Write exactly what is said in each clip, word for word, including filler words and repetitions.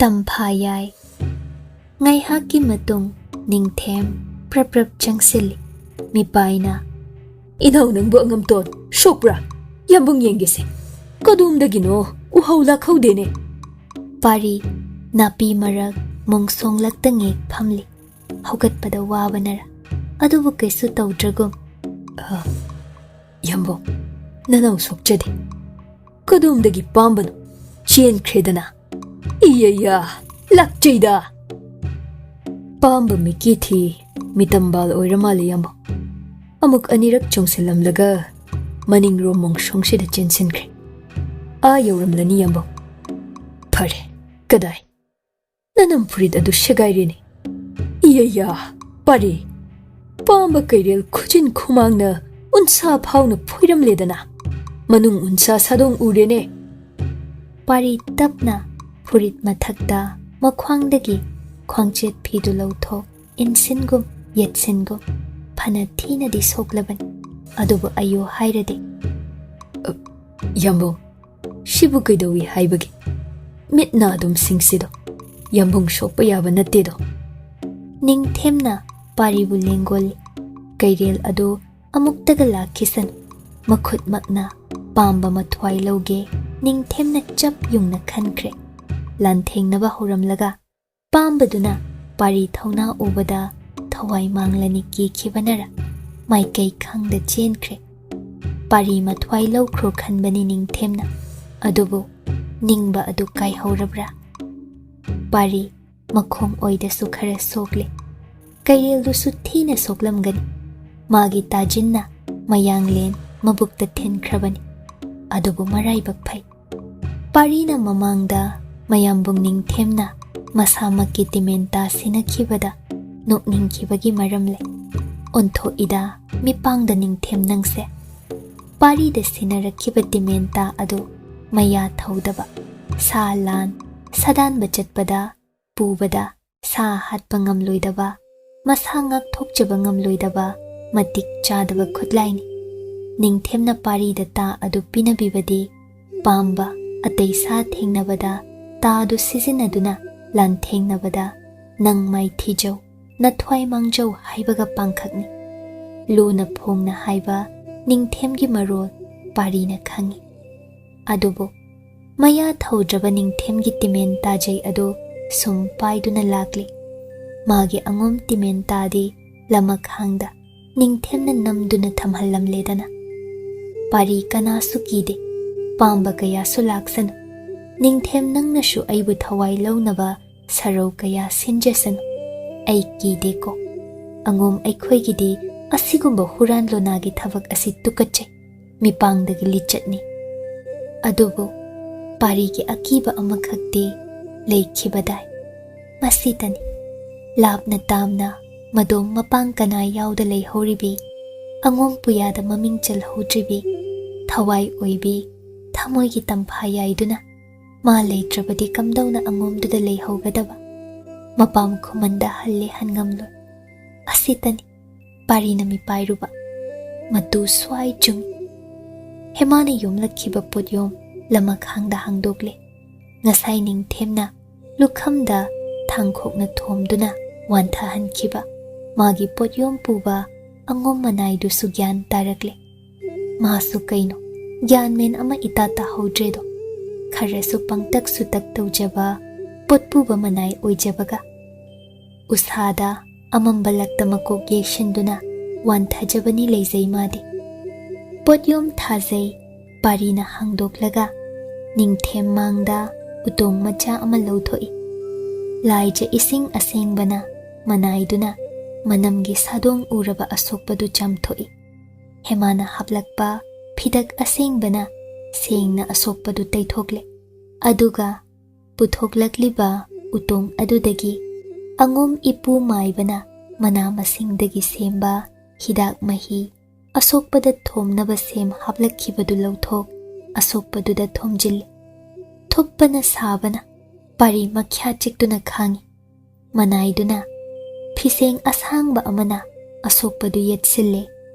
ꯇꯝꯐꯥ ꯌꯥꯏ꯫ ꯉꯥꯏꯍꯥꯛꯀꯤ ꯃꯇꯨꯡ ꯅꯤꯡꯊꯦꯝ ꯄ꯭ꯔꯞ ꯄ꯭ꯔꯞ ꯆꯪꯁꯤꯜꯂꯤ꯫ ꯃꯤꯄꯥꯏꯅ, "ꯏꯅꯥꯎ ꯅꯪꯕꯨ ꯑꯉꯝꯇꯣꯟ ꯁꯣꯛꯄ꯭ꯔꯥ? ꯌꯥꯝꯕꯨꯡ ꯌꯦꯡꯒꯦꯁꯦ꯫ ꯀꯗꯣꯝꯗꯒꯤꯅꯣ ꯎꯍꯧ ꯂꯥꯛꯍꯧꯗꯦꯅꯦ?" ꯄꯥꯔꯤ ꯅꯥꯄꯤ ꯃꯔꯛ ꯃꯣꯡꯁꯣꯡꯂꯛꯇ ꯉꯦꯛ ꯐꯝꯂꯤ꯫ ꯍꯧꯒꯠꯄꯗ ꯋꯥꯕꯅꯔ, ꯑꯗꯨꯕꯨ ꯀꯩꯁꯨ ꯇꯧꯗ꯭ꯔꯒꯨꯝ, "ꯑ, ꯌꯥꯝꯕꯨꯡ, ꯅꯅꯥꯎ ꯁꯣꯛꯆꯗꯦ꯫ ꯀꯗꯣꯝꯗꯒꯤ ꯄꯥꯝꯕꯅꯣ? ꯆꯦꯟꯈ꯭ꯔꯦꯗꯅ꯫ ꯏꯌꯩꯌꯥ, ꯂꯥꯛꯆꯩꯗ!" ꯄꯥꯝꯕ ꯃꯤꯀꯤ ꯊꯤ ꯃꯤꯇꯝꯕꯥꯜ ꯑꯣꯏꯔ ꯃꯥꯜꯂꯦ, ꯌꯥꯝꯕꯨꯡ꯫ ꯑꯃꯨꯛ ꯑꯅꯤꯔꯛ ꯆꯣꯡꯁꯤꯜꯂꯝꯂꯒ ꯃꯅꯤꯡꯔꯣꯝ ꯃꯣꯡꯁꯣꯡꯁꯤꯗ ꯆꯦꯟꯁꯤꯟꯈ꯭ꯔꯦ꯫ ꯑꯥ ꯌꯧꯔꯝꯂꯅꯤ, ꯌꯥꯝꯕꯨꯡ꯫ ꯐꯔꯦ, ꯀꯗꯥꯏ? ꯅꯅꯝ ꯐꯨꯔꯤꯠ ꯑꯗꯨ ꯁꯦꯒꯥꯏꯔꯦꯅꯦ꯫ ꯏꯌꯩꯌꯥ, ꯄꯥꯔꯤ! ꯄꯥꯝꯕ ꯀꯩꯔꯦꯜ ꯈꯨꯖꯤꯟ ꯈꯨꯃꯥꯡꯅ ꯎꯟꯁꯥ ꯐꯥꯎꯅ ꯐꯣꯏꯔꯝꯂꯦꯗꯅ꯫ ꯃꯅꯨꯡ ꯎꯟꯁꯥ ꯁꯥꯗꯣꯡ ꯎꯔꯦꯅꯦ꯫ ꯄꯥꯔꯤ ꯇꯞꯅ ꯐꯨꯔꯤꯠ ꯃꯊꯛꯇ ꯃꯈ꯭ꯋꯥꯡꯗꯒꯤ ꯈ꯭ꯋꯥꯡꯆꯦꯠ ꯐꯤꯗꯨ ꯂꯧꯊꯣꯛ ꯏꯟꯁꯤꯟꯒꯨꯝ ꯌꯦꯠꯁꯤꯟꯒꯨꯝ ꯐꯅ ꯊꯤꯅꯗꯤ ꯁꯣꯛꯂꯕꯅꯤ꯫ ꯑꯗꯨꯕꯨ ꯑꯌꯣ ꯍꯥꯏꯔꯗꯤ, "ꯑ, ꯌꯥꯝꯕꯨꯡ, ꯁꯤꯕꯨ ꯀꯩꯗꯧꯏ ꯍꯥꯏꯕꯒꯦ? ꯃꯤꯠ ꯅꯥ ꯑꯗꯨꯝ ꯁꯤꯡꯁꯤꯗꯣ꯫ ꯌꯥꯝꯕꯨꯡ ꯁꯣꯛꯄ ꯌꯥꯕ ꯅꯠꯇꯦꯗꯣ꯫" ꯅꯤꯡꯊꯦꯝꯅ ꯄꯥꯔꯤꯕꯨ ꯂꯦꯡꯒꯣꯜꯂꯤ꯫ ꯀꯩꯔꯦꯜ ꯑꯗꯨ ꯑꯃꯨꯛꯇꯒ ꯂꯥꯛꯈꯤꯁꯅꯨ꯫ ꯃꯈꯨꯠꯃꯛꯅ ꯄꯥꯝꯕ ꯃꯊ꯭ꯋꯥꯏ ꯂꯧꯒꯦ ꯅꯤꯡꯊꯦꯝꯅ ꯆꯞ ꯌꯨꯡꯅ ꯈꯟꯈ꯭ꯔꯦ꯫ ꯂꯥꯟꯊꯦꯡꯅꯕ ꯍꯧꯔꯝꯂꯒ ꯄꯥꯝꯕꯗꯨꯅ ꯄꯥꯔꯤ ꯊꯧꯅꯥ ꯎꯕꯗ ꯊꯋꯥꯏ ꯃꯥꯡꯂꯅꯤ ꯀꯤꯈꯤꯕꯅꯔ ꯃꯥꯏꯀꯩ ꯈꯪꯗ ꯆꯦꯟꯈ꯭ꯔꯦ꯫ ꯄꯥꯔꯤ ꯃꯊ꯭ꯋꯥꯏ ꯂꯧꯈ꯭ꯔꯣ ꯈꯟꯕꯅꯤ ꯅꯤꯡꯊꯦꯝꯅ꯫ ꯑꯗꯨꯕꯨ ꯅꯤꯡꯕ ꯑꯗꯨ ꯀꯥꯏꯍꯧꯔꯕ꯭ꯔꯥ? ꯄꯥꯔꯤ ꯃꯈꯣꯡ ꯑꯣꯏꯗꯁꯨ ꯈꯔ ꯁꯣꯛꯂꯦ꯫ ꯀꯩꯔꯦꯜꯗꯨꯁꯨ ꯊꯤꯅ ꯁꯣꯛꯂꯝꯒꯅꯤ꯫ ꯃꯥꯒꯤ ꯇꯥꯖꯤꯟꯅ ꯃꯌꯥꯡꯂꯦꯟ ꯃꯕꯨꯛꯇ ꯊꯤꯟꯈ꯭ꯔꯕꯅꯤ꯫ ꯑꯗꯨꯕꯨ ꯃꯔꯥꯏꯕꯛ ꯐꯩ꯫ ꯄꯥꯔꯤꯅ ꯃꯃꯥꯡꯗ ꯃꯌꯥꯝꯕꯨꯡ ꯅꯤꯡꯊꯦꯝꯅ ꯃꯁꯥꯃꯛꯀꯤ ꯇꯤꯃꯦꯟꯇꯥ ꯁꯤꯟꯅꯈꯤꯕꯗ ꯅꯣꯛꯅꯤꯡꯈꯤꯕꯒꯤ ꯃꯔꯝ ꯂꯩ꯫ "ꯑꯣꯟꯊꯣꯛꯏꯗ ꯃꯤꯄꯥꯡꯗ ꯅꯤꯡꯊꯦꯝ ꯅꯪꯁꯦ꯫" ꯄꯥꯔꯤꯗ ꯁꯤꯟꯅꯔꯛꯈꯤꯕ ꯇꯤꯃꯦꯟꯇꯥ ꯑꯗꯨ ꯃꯌꯥ ꯊꯧꯗꯕ, ꯁꯥ ꯂꯥꯟ ꯁꯥꯗꯥꯟꯕ ꯆꯠꯄꯗ ꯄꯨꯕꯗ ꯁꯥ ꯍꯥꯠꯄ ꯉꯝꯂꯣꯏꯗꯕ, ꯃꯁꯥ ꯉꯥꯛꯊꯣꯛꯆꯕ ꯉꯝꯂꯣꯏꯗꯕ ꯃꯇꯤꯛ ꯆꯥꯗꯕ ꯈꯨꯠꯂꯥꯏꯅꯤ꯫ ꯅꯤꯡꯊꯦꯝꯅ ꯄꯥꯔꯤꯗ ꯇꯥ ꯑꯗꯨ ꯄꯤꯅꯕꯤꯕꯗꯤ ꯄꯥꯝꯕ ꯑꯇꯩ ꯁꯥ ꯊꯦꯡꯅꯕꯗ ꯇꯥꯗꯨ ꯁꯤꯖꯤꯟꯅꯗꯨꯅ ꯂꯥꯟꯊꯦꯡꯅꯕꯗ ꯅꯪ ꯃꯥꯏꯊꯤꯖꯧ, ꯅꯊ꯭ꯋꯥꯏ ꯃꯥꯡꯖꯧ ꯍꯥꯏꯕꯒ ꯄꯥꯡꯈꯛꯅꯤ꯫ ꯂꯨꯅ ꯐꯣꯡꯅ ꯍꯥꯏꯕ ꯅꯤꯡꯊꯦꯝꯒꯤ ꯃꯔꯣꯜ ꯄꯥꯔꯤꯅ ꯈꯪꯏ꯫ ꯑꯗꯨꯕꯨ ꯃꯌꯥ ꯊꯧꯗ꯭ꯔꯕ ꯅꯤꯡꯊꯦꯝꯒꯤ ꯇꯤꯃꯦꯟ ꯇꯥꯖꯩ ꯑꯗꯨ ꯁꯨꯝ ꯄꯥꯏꯗꯨꯅ ꯂꯥꯛꯂꯤ꯫ ꯃꯥꯒꯤ ꯑꯉꯣꯝ ꯇꯤꯃꯦꯟ ꯇꯥꯗꯤ ꯂꯃꯈꯥꯡꯗ ꯅꯤꯡꯊꯦꯝꯅ ꯅꯝꯗꯨꯅ ꯊꯝꯍꯜꯂꯝꯂꯦꯗꯅ꯫ ꯄꯥꯔꯤ ꯀꯅꯥꯁꯨ ꯀꯤꯗꯦ, ꯄꯥꯝꯕ ꯀꯌꯥꯁꯨ ꯂꯥꯛꯁꯅꯨ꯫ ꯅꯤꯡꯊꯦꯝ ꯅꯪꯅꯁꯨ ꯑꯩꯕꯨ ꯊꯋꯥꯏ ꯂꯧꯅꯕ ꯁꯔꯧ ꯀꯌꯥ ꯁꯤꯟꯖꯁꯅꯨ꯫ ꯑꯩ ꯀꯤꯗꯦꯀꯣ꯫ ꯑꯉꯣꯝ ꯑꯩꯈꯣꯏꯒꯤꯗꯤ ꯑꯁꯤꯒꯨꯝꯕ ꯍꯨꯔꯥꯟ ꯂꯣꯅꯥꯒꯤ ꯊꯕꯛ ꯑꯁꯤ ꯇꯨꯀꯠꯆꯩ꯫ ꯃꯤꯄꯥꯡꯗꯒꯤ ꯂꯤꯆꯠꯅꯤ꯫ ꯑꯗꯨꯕꯨ ꯄꯥꯔꯤꯒꯤ ꯑꯀꯤꯕ ꯑꯃꯈꯛꯇꯤ ꯂꯩꯈꯤꯕꯗꯥꯏ꯫ ꯃꯁꯤꯇꯅꯤ꯫ ꯂꯥꯞꯅ ꯇꯥꯝꯅ ꯃꯗꯣꯝ ꯃꯄꯥꯡ ꯀꯅꯥ ꯌꯥꯎꯗ ꯂꯩꯍꯧꯔꯤꯕꯤ, ꯑꯉꯣꯝ ꯄꯨꯌꯥꯗ ꯃꯃꯤꯡ ꯆꯜꯍꯧꯗ꯭ꯔꯤꯕꯤ, ꯊꯋꯥꯏ ꯑꯣꯏꯕꯤ, ꯊꯃꯣꯏꯒꯤ ꯇꯝꯐꯥ ꯌꯥꯏꯗꯨꯅ ꯃꯥ ꯂꯩꯇ꯭ꯔꯕꯗꯤ ꯀꯝꯗꯧꯅ ꯑꯉꯣꯝꯗꯨꯗ ꯂꯩꯍꯧꯒꯗꯕ? ꯃꯄꯥꯝ ꯈꯨꯃꯟꯗ ꯍꯜꯂꯦ ꯍꯟꯉꯝꯂꯣꯏ꯫ ꯑꯁꯤꯇꯅꯤ ꯄꯥꯔꯤꯅ ꯃꯤꯄꯥꯏꯔꯨꯕ꯫ ꯃꯇꯨ ꯁ꯭ꯋꯥꯏ ꯆꯨꯝꯃꯤ꯫ ꯍꯦꯃꯥꯅ ꯌꯣꯝꯂꯛꯈꯤꯕ ꯄꯣꯠꯌꯣꯝ ꯂꯃꯈꯥꯡꯗ ꯍꯥꯡꯗꯣꯛꯂꯦ꯫ ꯉꯁꯥꯏ ꯅꯤꯡꯊꯦꯝꯅ ꯂꯨꯈꯝꯗ ꯊꯥꯡꯈꯣꯛꯅ ꯊꯣꯝꯗꯨꯅ ꯋꯥꯟꯊꯍꯟꯈꯤꯕ ꯃꯥꯒꯤ ꯄꯣꯠꯌꯣꯝ ꯄꯨꯕ ꯑꯉꯣꯝ ꯃꯅꯥꯏꯗꯨꯁꯨ ꯒ꯭ꯌꯥꯟ ꯇꯥꯔꯛꯂꯦ꯫ ꯃꯥꯁꯨ ꯀꯩꯅꯣ ꯒ꯭ꯌꯥꯟ ꯃꯦꯟ ꯑꯃ ꯏꯇꯥ ꯇꯥꯍꯧꯗ꯭ꯔꯦꯗꯣ꯫ ꯈꯔꯁꯨ ꯄꯪꯇꯛ ꯁꯨꯇꯛ ꯇꯧꯖꯕ ꯄꯣꯠꯄꯨꯕ ꯃꯅꯥꯏ ꯑꯣꯏꯖꯕꯒ꯫ ꯎꯁꯥꯗ ꯑꯃꯝꯕ ꯂꯛꯇ ꯃꯀꯣꯛ ꯌꯩꯁꯤꯟꯗꯨꯅ ꯋꯥꯟꯊꯖꯕꯅꯤ ꯂꯩꯖꯩ ꯃꯥꯗꯤ꯫ ꯄꯣꯠꯌꯣꯝ ꯊꯥꯖꯩ ꯄꯥꯔꯤꯅ ꯍꯥꯡꯗꯣꯛꯂꯒ ꯅꯤꯡꯊꯦꯝ ꯃꯥꯡꯗ ꯎꯇꯣꯡ ꯃꯆꯥ ꯑꯃ ꯂꯧꯊꯣꯛꯏ꯫ ꯂꯥꯏꯖ ꯏꯁꯤꯡ ꯑꯁꯦꯡꯕꯅ ꯃꯅꯥꯏꯗꯨꯅ ꯃꯅꯝꯒꯤ ꯁꯥꯗꯣꯡ ꯎꯔꯕ ꯑꯁꯣꯛꯄꯗꯨ ꯆꯥꯝꯊꯣꯛꯏ꯫ ꯍꯦꯃꯥꯅ ꯍꯥꯞꯂꯛꯄ ꯐꯤꯗꯛ ꯑꯁꯦꯡꯕꯅ ꯁꯦꯡꯅ ꯑꯁꯣꯛꯄꯗꯨ ꯇꯩꯊꯣꯛꯂꯦ꯫ ꯑꯗꯨꯒ ꯄꯨꯊꯣꯛꯂꯛꯂꯤꯕ ꯎꯇꯣꯡ ꯑꯗꯨꯗꯒꯤ ꯑꯉꯣꯝ ꯏꯄꯨ ꯃꯥꯏꯕꯅ ꯃꯅꯥ ꯃꯁꯤꯡꯗꯒꯤ ꯁꯦꯝꯕ ꯍꯤꯗꯥꯛ ꯃꯍꯤ, ꯑꯁꯣꯛꯄꯗ ꯊꯣꯝꯅꯕ ꯁꯦꯝ ꯍꯥꯞꯂꯛꯈꯤꯕꯗꯨ ꯂꯧꯊꯣꯛ ꯑꯁꯣꯛꯄꯗꯨꯗ ꯊꯣꯝꯖꯤꯜꯂꯤ꯫ ꯊꯨꯞꯄꯅ ꯁꯥꯕꯅ ꯄꯥꯔꯤ ꯃꯈ꯭ꯌꯥ ꯆꯤꯛꯇꯨꯅ ꯈꯥꯡꯉꯤ꯫ ꯃꯅꯥꯏꯗꯨꯅ ꯐꯤꯁꯦꯡ ꯑꯁꯥꯡꯕ ꯑꯃꯅ ꯑꯁꯣꯛꯄꯗꯨ ꯌꯦꯠꯁꯤꯜꯂꯦ꯫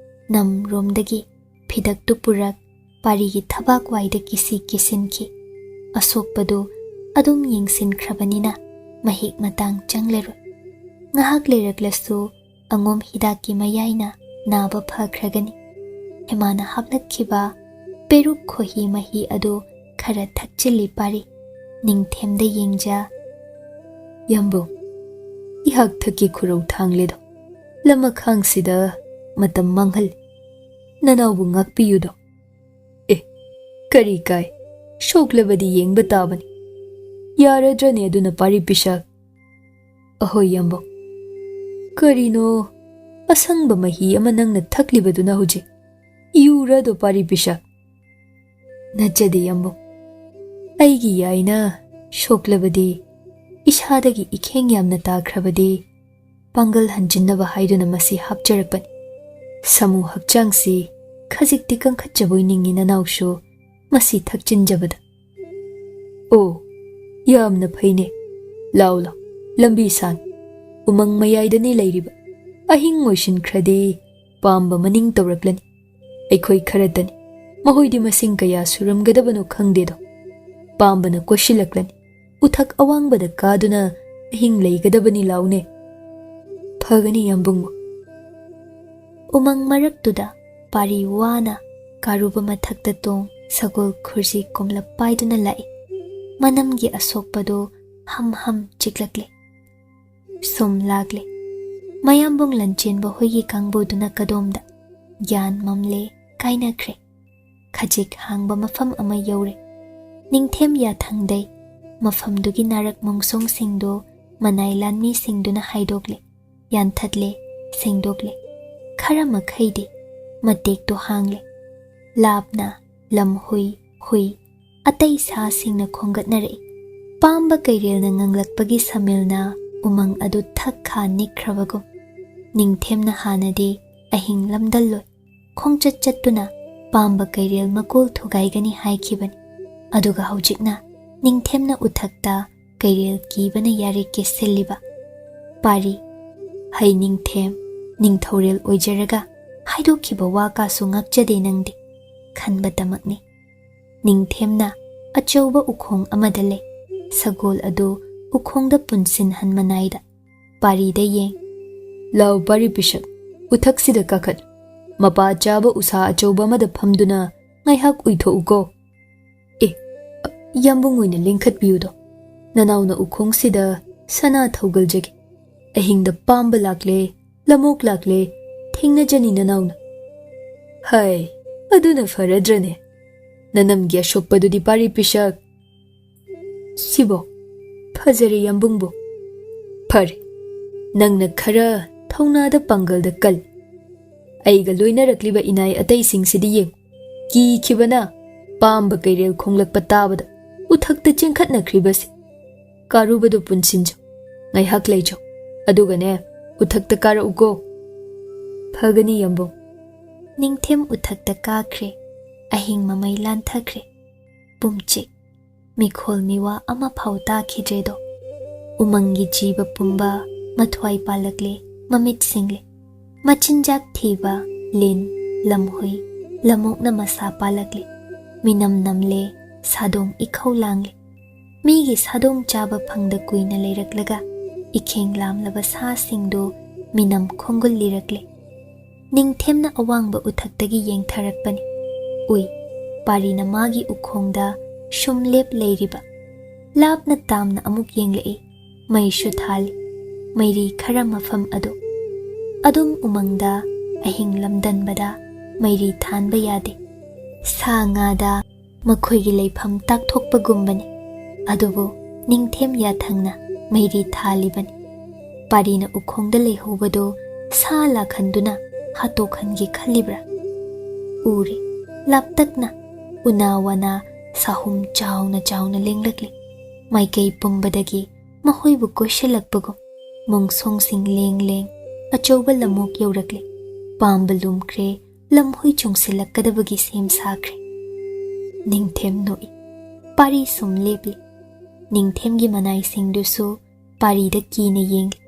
ꯅꯝꯔꯣꯝꯗꯒꯤ ꯐꯤꯗꯛꯇꯨ ꯄꯨꯔꯛ ꯄꯥꯔꯤꯒꯤ ꯊꯕꯥꯛ ꯋꯥꯏꯗ ꯀꯤꯁꯤ ꯀꯤꯁꯤꯟꯈꯤ꯫ ꯑꯁꯣꯛꯄꯗꯨ ꯑꯗꯨꯝ ꯌꯦꯡꯁꯤꯟꯈ꯭ꯔꯕꯅꯤꯅ ꯃꯍꯤꯛ ꯃꯇꯥꯡ ꯆꯪꯂꯔꯣꯏ꯫ ꯉꯥꯏꯍꯥꯛ ꯂꯩꯔꯛꯂꯁꯨ ꯑꯉꯣꯝ ꯍꯤꯗꯥꯛꯀꯤ ꯃꯌꯥꯏꯅ ꯅꯥꯕ ꯐꯈ꯭ꯔꯒꯅꯤ꯫ ꯍꯦꯃꯥꯅ ꯍꯥꯞꯂꯛꯈꯤꯕ ꯄꯦꯔꯨꯛ ꯈꯣꯏꯍꯤ ꯃꯍꯤ ꯑꯗꯨ ꯈꯔ ꯊꯛꯆꯤꯜꯂꯤ ꯄꯥꯔꯤ꯫ ꯅꯤꯡꯊꯦꯝꯗ ꯌꯦꯡꯖ꯫ ꯌꯥꯝꯕꯨꯡ, ꯑꯩꯍꯥꯛ ꯊꯛꯀꯦ ꯈꯨꯔꯧ ꯊꯥꯡꯂꯦꯗꯣ꯫ ꯂꯃꯈꯥꯡꯁꯤꯗ ꯃꯇꯝ ꯃꯥꯡꯍꯜꯂꯤ꯫ ꯅꯅꯥꯎꯕꯨ ꯉꯥꯛꯄꯤꯌꯨꯗꯣ꯫ ꯑꯦ, ꯀꯔꯤ ꯀꯥꯏ? ꯁꯣꯛꯂꯕꯗꯤ ꯌꯦꯡꯕ ꯇꯥꯕꯅꯤ꯫ ꯌꯥꯔꯗ꯭ꯔꯅꯦ ꯑꯗꯨꯅ ꯄꯥꯔꯤ ꯄꯤꯁꯛ? ꯑꯍꯣꯏ ꯌꯥꯝꯕꯨꯡ꯫ ꯀꯔꯤꯅꯣ ꯑꯁꯪꯕ ꯃꯍꯤ ꯑꯃ ꯅꯪꯅ ꯊꯛꯂꯤꯕꯗꯨꯅ ꯍꯧꯖꯤꯛ? ꯌꯨꯔꯗꯣ ꯄꯥꯔꯤ ꯄꯤꯁꯛ? ꯅꯠꯆꯗꯦ ꯌꯥꯝꯕꯨꯡ꯫ ꯑꯩꯒꯤ ꯌꯥꯏꯅ ꯁꯣꯛꯂꯕꯗꯤ, ꯏꯁꯥꯗꯒꯤ ꯏꯈꯦꯡ ꯌꯥꯝꯅ ꯇꯥꯈ꯭ꯔꯕꯗꯤ, ꯄꯥꯡꯒꯜ ꯍꯟꯖꯤꯟꯅꯕ ꯍꯥꯏꯗꯨꯅ ꯃꯁꯤ ꯍꯥꯞꯆꯔꯛꯄꯅꯤ꯫ ꯁꯥꯃꯨ ꯍꯛꯆꯥꯡꯁꯤ ꯈꯖꯤꯛꯇꯤ ꯀꯟꯈꯠꯆꯕꯣꯏ ꯅꯤꯡꯉꯤ ꯅꯅꯥꯎꯁꯨ ꯃꯁꯤ ꯊꯛꯆꯤꯟꯖꯕꯗ꯫ ꯑꯣ, ꯌꯥꯝꯅ ꯐꯩꯅꯦ꯫ ꯂꯥꯎ ꯂꯥꯎ, ꯂꯝꯕꯤ ꯁꯥꯡ꯫ ꯎꯃꯪ ꯃꯌꯥꯏꯗꯅꯤ ꯂꯩꯔꯤꯕ꯫ ꯑꯍꯤꯡ ꯑꯣꯏꯁꯤꯟꯈ꯭ꯔꯗꯤ ꯄꯥꯝꯕ ꯃꯅꯤꯡ ꯇꯧꯔꯛꯂꯅꯤ꯫ ꯑꯩꯈꯣꯏ ꯈꯔꯇꯅꯤ꯫ ꯃꯈꯣꯏꯗꯤ ꯃꯁꯤꯡ ꯀꯌꯥ ꯁꯨꯔꯝꯒꯗꯕꯅꯣ ꯈꯪꯗꯦꯗꯣ꯫ ꯄꯥꯝꯕꯅ ꯀꯣꯏꯁꯤꯜꯂꯛꯂꯅꯤ꯫ ꯎꯊꯛ ꯑꯋꯥꯡꯕꯗ ꯀꯥꯗꯨꯅ ꯑꯍꯤꯡ ꯂꯩꯒꯗꯕꯅꯤ ꯂꯥꯎꯅꯦ꯫ ꯐꯒꯅꯤ ꯌꯥꯝꯕꯨꯡꯉꯣ꯫ ꯎꯃꯪ ꯃꯔꯛꯇꯨꯗ ꯄꯥꯔꯤ ꯋꯥꯅ ꯀꯥꯔꯨꯕ ꯃꯊꯛꯇ ꯇꯣꯡ ꯁꯒꯣꯜ ꯈꯨꯔꯖꯤ ꯀꯣꯝꯂꯞ ꯄꯥꯏꯗꯨꯅ ꯂꯥꯛꯏ꯫ ꯃꯅꯝꯒꯤ ꯑꯁꯣꯛꯄꯗꯨ ꯍꯝ ꯍꯝ ꯆꯤꯛꯂꯛꯂꯦ꯫ ꯁꯨꯝ ꯂꯥꯛꯂꯦ꯫ ꯃꯌꯥꯝꯕꯨꯡ ꯂꯟꯆꯦꯟꯕ ꯍꯣꯏꯒꯤ ꯀꯥꯡꯕꯨꯗꯨꯅ ꯀꯗꯣꯝꯗ? ꯒ꯭ꯌꯥꯟ ꯃꯝꯂꯦ, ꯀꯥꯏꯅꯈ꯭ꯔꯦ꯫ ꯈꯖꯤꯛ ꯍꯥꯡꯕ ꯃꯐꯝ ꯑꯃ ꯌꯧꯔꯦ꯫ ꯅꯤꯡꯊꯦꯝ ꯌꯥꯊꯪꯗꯩ ꯃꯐꯝꯗꯨꯒꯤ ꯅꯥꯔꯛ ꯃꯣꯡꯁꯣꯡꯁꯤꯡꯗꯨ ꯃꯅꯥꯏ ꯂꯥꯟꯃꯤꯁꯤꯡꯗꯨꯅ ꯍꯥꯏꯗꯣꯛꯂꯦ, ꯌꯥꯟꯊꯠꯂꯦ, ꯁꯦꯡꯗꯣꯛꯂꯦ꯫ ꯈꯔ ꯃꯈꯩꯗꯤ ꯃꯇꯦꯛꯇꯨ ꯍꯥꯡꯂꯦ꯫ ꯂꯥꯞꯅ ꯂꯝꯍꯨꯏ, ꯍꯨꯏ, ꯑꯇꯩ ꯁꯥꯁꯤꯡꯅ ꯈꯣꯝꯒꯠꯅꯔꯛꯏ꯫ ꯄꯥꯝꯕ ꯀꯩꯔꯦꯜꯅ ꯉꯪꯂꯛꯄꯒꯤ ꯁꯃꯤꯜꯅ ꯎꯃꯪ ꯑꯗꯨ ꯊꯛ ꯈꯥ ꯅꯤꯛꯈ꯭ꯔꯕꯒꯨꯝ꯫ ꯅꯤꯡꯊꯦꯝꯅ ꯍꯥꯟꯅꯗꯤ ꯑꯍꯤꯡ ꯂꯝꯗꯜꯂꯣꯏ, ꯈꯣꯡꯆꯠ ꯆꯠꯇꯨꯅ ꯄꯥꯝꯕ ꯀꯩꯔꯦꯜ ꯃꯀꯣꯜ ꯊꯨꯒꯥꯏꯒꯅꯤ ꯍꯥꯏꯈꯤꯕꯅꯤ꯫ ꯑꯗꯨꯒ ꯍꯧꯖꯤꯛꯅ ꯅꯤꯡꯊꯦꯝꯅ ꯎꯊꯛꯇ ꯀꯩꯔꯦꯜ ꯀꯤꯕꯅ ꯌꯥꯔꯦ ꯀꯦꯁꯤꯜꯂꯤꯕ꯫ ꯄꯥꯔꯤ, ꯍꯩ ꯅꯤꯡꯊꯦꯝ, ꯅꯤꯡꯊꯧꯔꯦꯜ ꯑꯣꯏꯖꯔꯒ ꯍꯥꯏꯗꯣꯛꯈꯤꯕ ꯋꯥ ꯀꯥꯁꯨ ꯉꯥꯛꯆꯗꯦ ꯅꯪꯗꯤ꯫ ꯈꯟꯕꯇꯃꯛꯅꯤ꯫ ꯅꯤꯡꯊꯦꯝꯅ ꯑꯆꯧꯕ ꯎꯈꯣꯡ ꯑꯃꯗ ꯂꯩ꯫ ꯁꯒꯣꯜ ꯑꯗꯨ ꯎꯈꯣꯡꯗ ꯄꯨꯟꯁꯤꯟꯍꯟ ꯃꯅꯥꯏꯗ ꯄꯥꯔꯤꯗ ꯌꯦꯡ꯫ "ꯂꯥꯎ ꯄꯥꯔꯤ ꯄꯤꯁꯛ, ꯎꯊꯛꯁꯤꯗ ꯀꯥꯈꯠ꯫ ꯃꯄꯥ ꯆꯥꯕ ꯎꯁꯥ ꯑꯆꯧꯕ ꯑꯃꯗ ꯐꯝꯗꯨꯅ ꯉꯥꯏꯍꯥꯛ ꯎꯏꯊꯣꯛꯎꯀꯣ꯫ ꯑꯦ, ꯌꯥꯝꯕꯨꯡ ꯑꯣꯏꯅ ꯂꯦꯡꯈꯠꯄꯤꯌꯨꯗꯣ꯫ ꯅꯅꯥꯎꯅ ꯎꯈꯣꯡꯁꯤꯗ ꯁꯅꯥ ꯊꯧꯒꯜꯖꯒꯦ꯫ ꯑꯍꯤꯡꯗ ꯄꯥꯝꯕ ꯂꯥꯛꯂꯦ, ꯂꯃꯣꯛ ꯂꯥꯛꯂꯦ, ꯊꯦꯡꯅꯖꯅꯤ ꯅꯅꯥꯎꯅ꯫" "ꯍꯥꯏ, ꯑꯗꯨꯅ ꯐꯔꯗ꯭ꯔꯅꯦ? ꯅꯅꯝꯒꯤ ꯑꯁꯣꯛꯄꯗꯨꯗꯤ ꯄꯥꯔꯤ ꯄꯤꯁꯛ?" "ꯁꯤꯕꯣ, ꯐꯖꯔꯦ ꯌꯥꯝꯕꯨꯡꯕꯨ꯫ ꯐꯔꯦ, ꯅꯪꯅ ꯈꯔ ꯊꯧꯅꯥꯗ ꯄꯥꯡꯒꯜꯗ ꯀꯜ꯫ ꯑꯩꯒ ꯂꯣꯏꯅꯔꯛꯂꯤꯕ ꯏꯅꯥꯏ ꯑꯇꯩꯁꯤꯡꯁꯤꯗꯤ ꯌꯦꯡ꯫ ꯀꯤꯈꯤꯕꯅ ꯄꯥꯝꯕ ꯀꯩꯔꯦꯜ ꯈꯣꯡꯂꯛꯄ ꯇꯥꯕꯗ ꯎꯊꯛꯇ ꯆꯦꯟꯈꯠꯅꯈ꯭ꯔꯤꯕꯁꯤ꯫ ꯀꯥꯔꯨꯕꯗꯨ ꯄꯨꯟꯁꯤꯟꯖꯧ, ꯉꯥꯏꯍꯥꯛ ꯂꯩꯖꯧ꯫ ꯑꯗꯨꯒꯅꯦ, ꯎꯊꯛꯇ ꯀꯥꯔꯛꯎꯀꯣ꯫" "ꯐꯒꯅꯤ ꯌꯥꯝꯕꯨꯡ꯫" ꯅꯤꯡꯊꯦꯝ ꯎꯊꯛꯇ ꯀꯥꯈ꯭ꯔꯦ꯫ ꯑꯍꯤꯡ ꯃꯃꯩ ꯂꯥꯟꯊꯈ꯭ꯔꯦ꯫ ꯄꯨꯝꯆꯤꯛ꯫ ꯃꯤꯈꯣꯜ ꯃꯤꯋꯥ ꯑꯃꯐꯥꯎ ꯇꯥꯈꯤꯗ꯭ꯔꯦꯗꯣ꯫ ꯎꯃꯪꯒꯤ ꯖꯤꯕ ꯄꯨꯝꯕ ꯃꯊ꯭ꯋꯥꯏ ꯄꯥꯜꯂꯛꯂꯦ, ꯃꯃꯤꯠ ꯁꯤꯡꯂꯦ꯫ ꯃꯆꯤꯟꯖꯥꯛ ꯊꯤꯕ ꯂꯤꯟ, ꯂꯝꯍꯨꯏ, ꯂꯃꯣꯛꯅ ꯃꯁꯥ ꯄꯥꯜꯂꯛꯂꯦ꯫ ꯃꯤꯅꯝ ꯅꯝꯂꯦ, ꯁꯥꯗꯣꯡ ꯏꯈꯧ ꯂꯥꯡꯂꯦ꯫ ꯃꯤꯒꯤ ꯁꯥꯗꯣꯡ ꯆꯥꯕ ꯐꯪꯗ ꯀꯨꯏꯅ ꯂꯩꯔꯛꯂꯒ ꯏꯈꯦꯡ ꯂꯥꯝꯂꯕ ꯁꯥꯁꯤꯡꯗꯨ ꯃꯤꯅꯝ ꯈꯣꯡꯒꯨꯜꯂꯤꯔꯛꯂꯦ꯫ ꯅꯤꯡꯊꯦꯝꯅ ꯑꯋꯥꯡꯕ ꯎꯊꯛꯇꯒꯤ ꯌꯦꯡꯊꯔꯛꯄꯅꯤ꯫ ꯎꯏ, ꯄꯥꯔꯤꯅ ꯃꯥꯒꯤ ꯎꯈꯣꯡꯗ ꯁꯨꯝ ꯂꯦꯞ ꯂꯩꯔꯤꯕ꯫ ꯂꯥꯞꯅ ꯇꯥꯝꯅ ꯑꯃꯨꯛ ꯌꯦꯡꯂꯛꯏ꯫ ꯃꯩꯁꯨ ꯊꯥꯜꯂꯤ꯫ ꯃꯩꯔꯤ ꯈꯔ ꯃꯐꯝ ꯑꯗꯨ꯫ ꯑꯗꯨꯝ ꯎꯃꯪꯗ ꯑꯍꯤꯡ ꯂꯝꯗꯟꯕꯗ ꯃꯩꯔꯤ ꯊꯥꯟꯕ ꯌꯥꯗꯦ꯫ ꯁꯥ ꯉꯥꯗ ꯃꯈꯣꯏꯒꯤ ꯂꯩꯐꯝ ꯇꯥꯛꯊꯣꯛꯄꯒꯨꯝꯕꯅꯤ꯫ ꯑꯗꯨꯕꯨ ꯅꯤꯡꯊꯦꯝ ꯌꯥꯊꯪꯅ ꯃꯩꯔꯤ ꯊꯥꯜꯂꯤꯕꯅꯤ꯫ ꯄꯥꯔꯤꯅ ꯎꯈꯣꯡꯗ ꯂꯩꯍꯧꯕꯗꯨ ꯁꯥ ꯂꯥꯛꯍꯟꯗꯨꯅ ꯍꯥꯠꯇꯣꯛꯍꯟꯒꯦ ꯈꯜꯂꯤꯕ꯭ꯔꯥ? ꯎꯔꯦ, ꯂꯥꯞꯇꯛꯅ ꯎꯅꯥ ꯋꯥꯅꯥ ꯁꯥꯍꯨꯝ ꯆꯥꯎꯅ ꯆꯥꯎꯅ ꯂꯦꯡꯂꯛꯂꯤ꯫ ꯃꯥꯏꯀꯩ ꯄꯨꯝꯕꯗꯒꯤ ꯃꯈꯣꯏꯕꯨ ꯀꯣꯏꯁꯤꯜꯂꯛꯄꯒꯨꯝ ꯃꯣꯡꯁꯣꯡꯁꯤꯡ ꯂꯦꯡ ꯂꯦꯡ ꯑꯆꯧꯕ ꯂꯝꯑꯣꯛ ꯌꯧꯔꯛꯂꯤ꯫ ꯄꯥꯝꯕ ꯂꯨꯝꯈ꯭ꯔꯦ, ꯂꯝꯍꯣꯏ ꯆꯣꯡꯁꯤꯜꯂꯛꯀꯗꯕꯒꯤ ꯁꯦꯝ ꯁꯥꯈ꯭ꯔꯦ꯫ ꯅꯤꯡꯊꯦꯝ ꯅꯣꯛꯏ꯫ ꯄꯥꯔꯤ ꯁꯨꯝ ꯂꯦꯞꯂꯤ꯫ ꯅꯤꯡꯊꯦꯝꯒꯤ ꯃꯅꯥꯏꯁꯤꯡꯗꯨꯁꯨ ꯄꯥꯔꯤꯗ ꯀꯤꯅ ꯌꯦꯡꯂꯤ꯫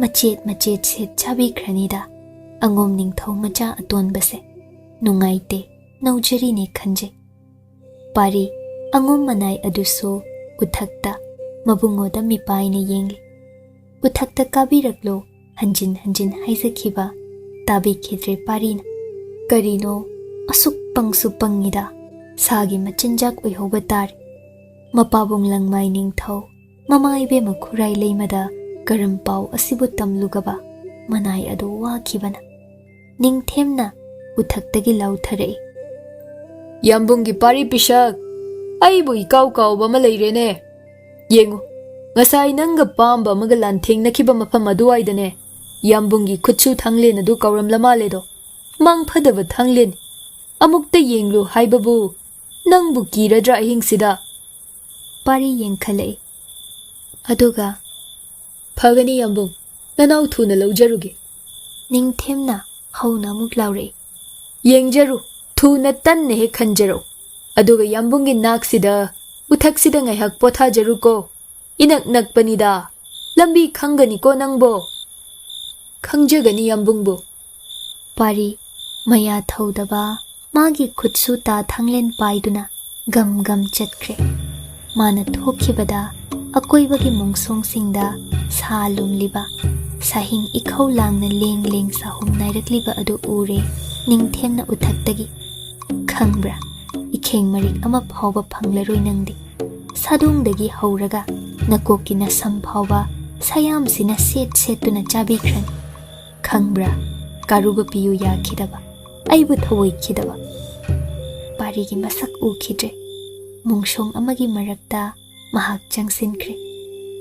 ꯃꯆꯦꯠ ꯃꯆꯦꯠ ꯁꯦꯠ ꯆꯥꯕꯤꯈ꯭ꯔꯅꯤꯗ ꯑꯉꯣꯝ ꯅꯤꯡꯊꯧ ꯃꯆꯥ ꯑꯇꯣꯟꯕꯁꯦ꯫ ꯅꯨꯡꯉꯥꯏꯇꯦ, ꯅꯧꯖꯔꯤꯅꯦ ꯈꯟꯖꯩ꯫ ꯄꯥꯔꯤ, ꯑꯉꯣꯝ ꯃꯅꯥꯏ ꯑꯗꯨꯁꯨ ꯎꯊꯛꯇ ꯃꯕꯨꯡꯉꯣꯗ ꯃꯤꯄꯥꯏꯅ ꯌꯦꯡꯂꯤ꯫ "ꯎꯊꯛꯇ ꯀꯥꯕꯤꯔꯛꯂꯣ" ꯍꯟꯖꯤꯟ ꯍꯟꯖꯤꯟ ꯍꯥꯏꯖꯈꯤꯕ ꯇꯥꯕꯤꯈꯤꯗ꯭ꯔꯦ ꯄꯥꯔꯤꯅ꯫ "ꯀꯔꯤꯅꯣ ꯑꯁꯨꯛ ꯄꯪꯁꯨ ꯄꯪꯉꯤꯗ? ꯁꯥꯒꯤ ꯃꯆꯤꯟꯖꯥꯛ ꯑꯣꯏꯍꯧꯕ ꯇꯥꯔꯦ꯫ ꯃꯄꯥꯕꯨꯡ ꯂꯪꯃꯥꯏ ꯅꯤꯡꯊꯧ, ꯃꯃꯥ ꯏꯕꯦꯝꯃ ꯈꯨꯔꯥꯏ ꯂꯩꯃꯗ ꯀꯔꯝ ꯄꯥꯎ ꯑꯁꯤꯕꯨ ꯇꯝꯂꯨꯒꯕ?" ꯃꯅꯥꯏ ꯑꯗꯨ ꯋꯥꯈꯤꯕꯅ ꯅꯤꯡꯊꯦꯝꯅ ꯎꯊꯛꯇꯒꯤ ꯂꯥꯎꯊꯔꯛꯏ꯫ "ꯌꯥꯝꯕꯨꯡꯒꯤ ꯄꯥꯔꯤ ꯄꯤꯁꯛ, ꯑꯩꯕꯨ ꯏꯀꯥꯎ ꯀꯥꯎꯕ ꯑꯃ ꯂꯩꯔꯦꯅꯦ꯫ ꯌꯦꯡꯉꯨ, ꯉꯁꯥꯏ ꯅꯪꯒ ꯄꯥꯝꯕ ꯑꯃꯒ ꯂꯥꯟꯊꯦꯡꯅꯈꯤꯕ ꯃꯐꯝ ꯑꯗꯨꯋꯥꯏꯗꯅꯦ, ꯌꯥꯝꯕꯨꯡꯒꯤ ꯈꯨꯠꯁꯨ ꯊꯥꯡꯂꯦꯟ ꯑꯗꯨ ꯀꯥꯎꯔꯝꯂ ꯃꯥꯜꯂꯦꯗꯣ꯫ ꯃꯥꯡ ꯐꯗꯕ ꯊꯥꯡꯂꯦꯟ, ꯑꯃꯨꯛꯇ ꯌꯦꯡꯂꯨ ꯍꯥꯏꯕꯕꯨ, ꯅꯪꯕꯨ ꯀꯤꯔꯗ꯭ꯔꯥ ꯑꯍꯤꯡꯁꯤꯗ?" ꯄꯥꯔꯤ ꯌꯦꯡꯈꯠꯂꯛꯏ꯫ ꯑꯗꯨꯒ, "ꯐꯒꯅꯤ ꯌꯥꯝꯕꯨꯡ, ꯅꯅꯥꯎ ꯊꯨꯅ ꯂꯧꯖꯔꯨꯒꯦ꯫" ꯅꯤꯡꯊꯦꯝꯅ ꯍꯧꯅ ꯑꯃꯨꯛ ꯂꯥꯎꯔꯛꯏ꯫ "ꯌꯦꯡꯖꯔꯨ, ꯊꯨꯅ ꯇꯟꯅ ꯍꯦꯛ ꯈꯟꯖꯔꯛꯎ꯫ ꯑꯗꯨꯒ ꯌꯥꯝꯕꯨꯡꯒꯤ ꯅꯥꯛꯁꯤꯗ, ꯎꯊꯛꯁꯤꯗ ꯉꯥꯏꯍꯥꯛ ꯄꯣꯊꯥꯖꯔꯨꯀꯣ꯫ ꯏꯅꯛ ꯅꯛꯄꯅꯤꯗ, ꯂꯝꯕꯤ ꯈꯪꯒꯅꯤꯀꯣ ꯅꯪꯕꯣ?" "ꯈꯪꯖꯒꯅꯤ ꯌꯥꯝꯕꯨꯡꯕꯨ꯫" ꯄꯥꯔꯤ ꯃꯌꯥ ꯊꯧꯗꯕ ꯃꯥꯒꯤ ꯈꯨꯠꯁꯨ ꯇꯥ ꯊꯥꯡꯂꯦꯟ ꯄꯥꯏꯗꯨꯅ ꯒꯝ ꯒꯝ ꯆꯠꯈ꯭ꯔꯦ꯫ ꯃꯥꯅ ꯊꯣꯛꯈꯤꯕꯗ ꯑꯀꯣꯏꯕꯒꯤ ꯃꯣꯡꯁꯣꯡꯁꯤꯡꯗ ꯁꯥ ꯂꯨꯝꯂꯤꯕ, ꯁꯥꯍꯤꯡ ꯏꯈꯧ ꯂꯥꯡꯅ ꯂꯦꯡ ꯂꯦꯡ ꯁꯥꯍꯨꯝ ꯅꯥꯏꯔꯛꯂꯤꯕ ꯑꯗꯨ ꯎꯔꯦ ꯅꯤꯡꯊꯦꯝꯅ ꯎꯊꯛꯇꯒꯤ꯫ "ꯈꯪꯕ꯭ꯔꯥ, ꯏꯈꯦꯡ ꯃꯔꯤꯛ ꯑꯃ ꯐꯥꯎꯕ ꯐꯪꯂꯔꯣꯏ ꯅꯪꯗꯤ꯫ ꯁꯥꯗꯣꯡꯗꯒꯤ ꯍꯧꯔꯒ ꯅꯀꯣꯛꯀꯤ ꯅꯁꯝ ꯐꯥꯎꯕ ꯁꯌꯥꯝꯁꯤꯅ ꯁꯦꯠ ꯁꯦꯠꯇꯨꯅ ꯆꯥꯕꯤꯈ꯭ꯔꯅꯤ꯫ ꯈꯪꯕ꯭ꯔꯥ, ꯀꯥꯔꯨꯕ ꯄꯤꯌꯨ ꯌꯥꯈꯤꯗꯕ, ꯑꯩꯕꯨ ꯊꯑꯣꯏꯈꯤꯗꯕ꯫" ꯄꯥꯔꯤꯒꯤ ꯃꯁꯛ ꯎꯈꯤꯗ꯭ꯔꯦ꯫ ꯃꯣꯡꯁꯣꯡ ꯑꯃꯒꯤ ꯃꯔꯛꯇ ꯃꯍꯥꯛ ꯆꯪꯁꯤꯟꯈ꯭ꯔꯦ꯫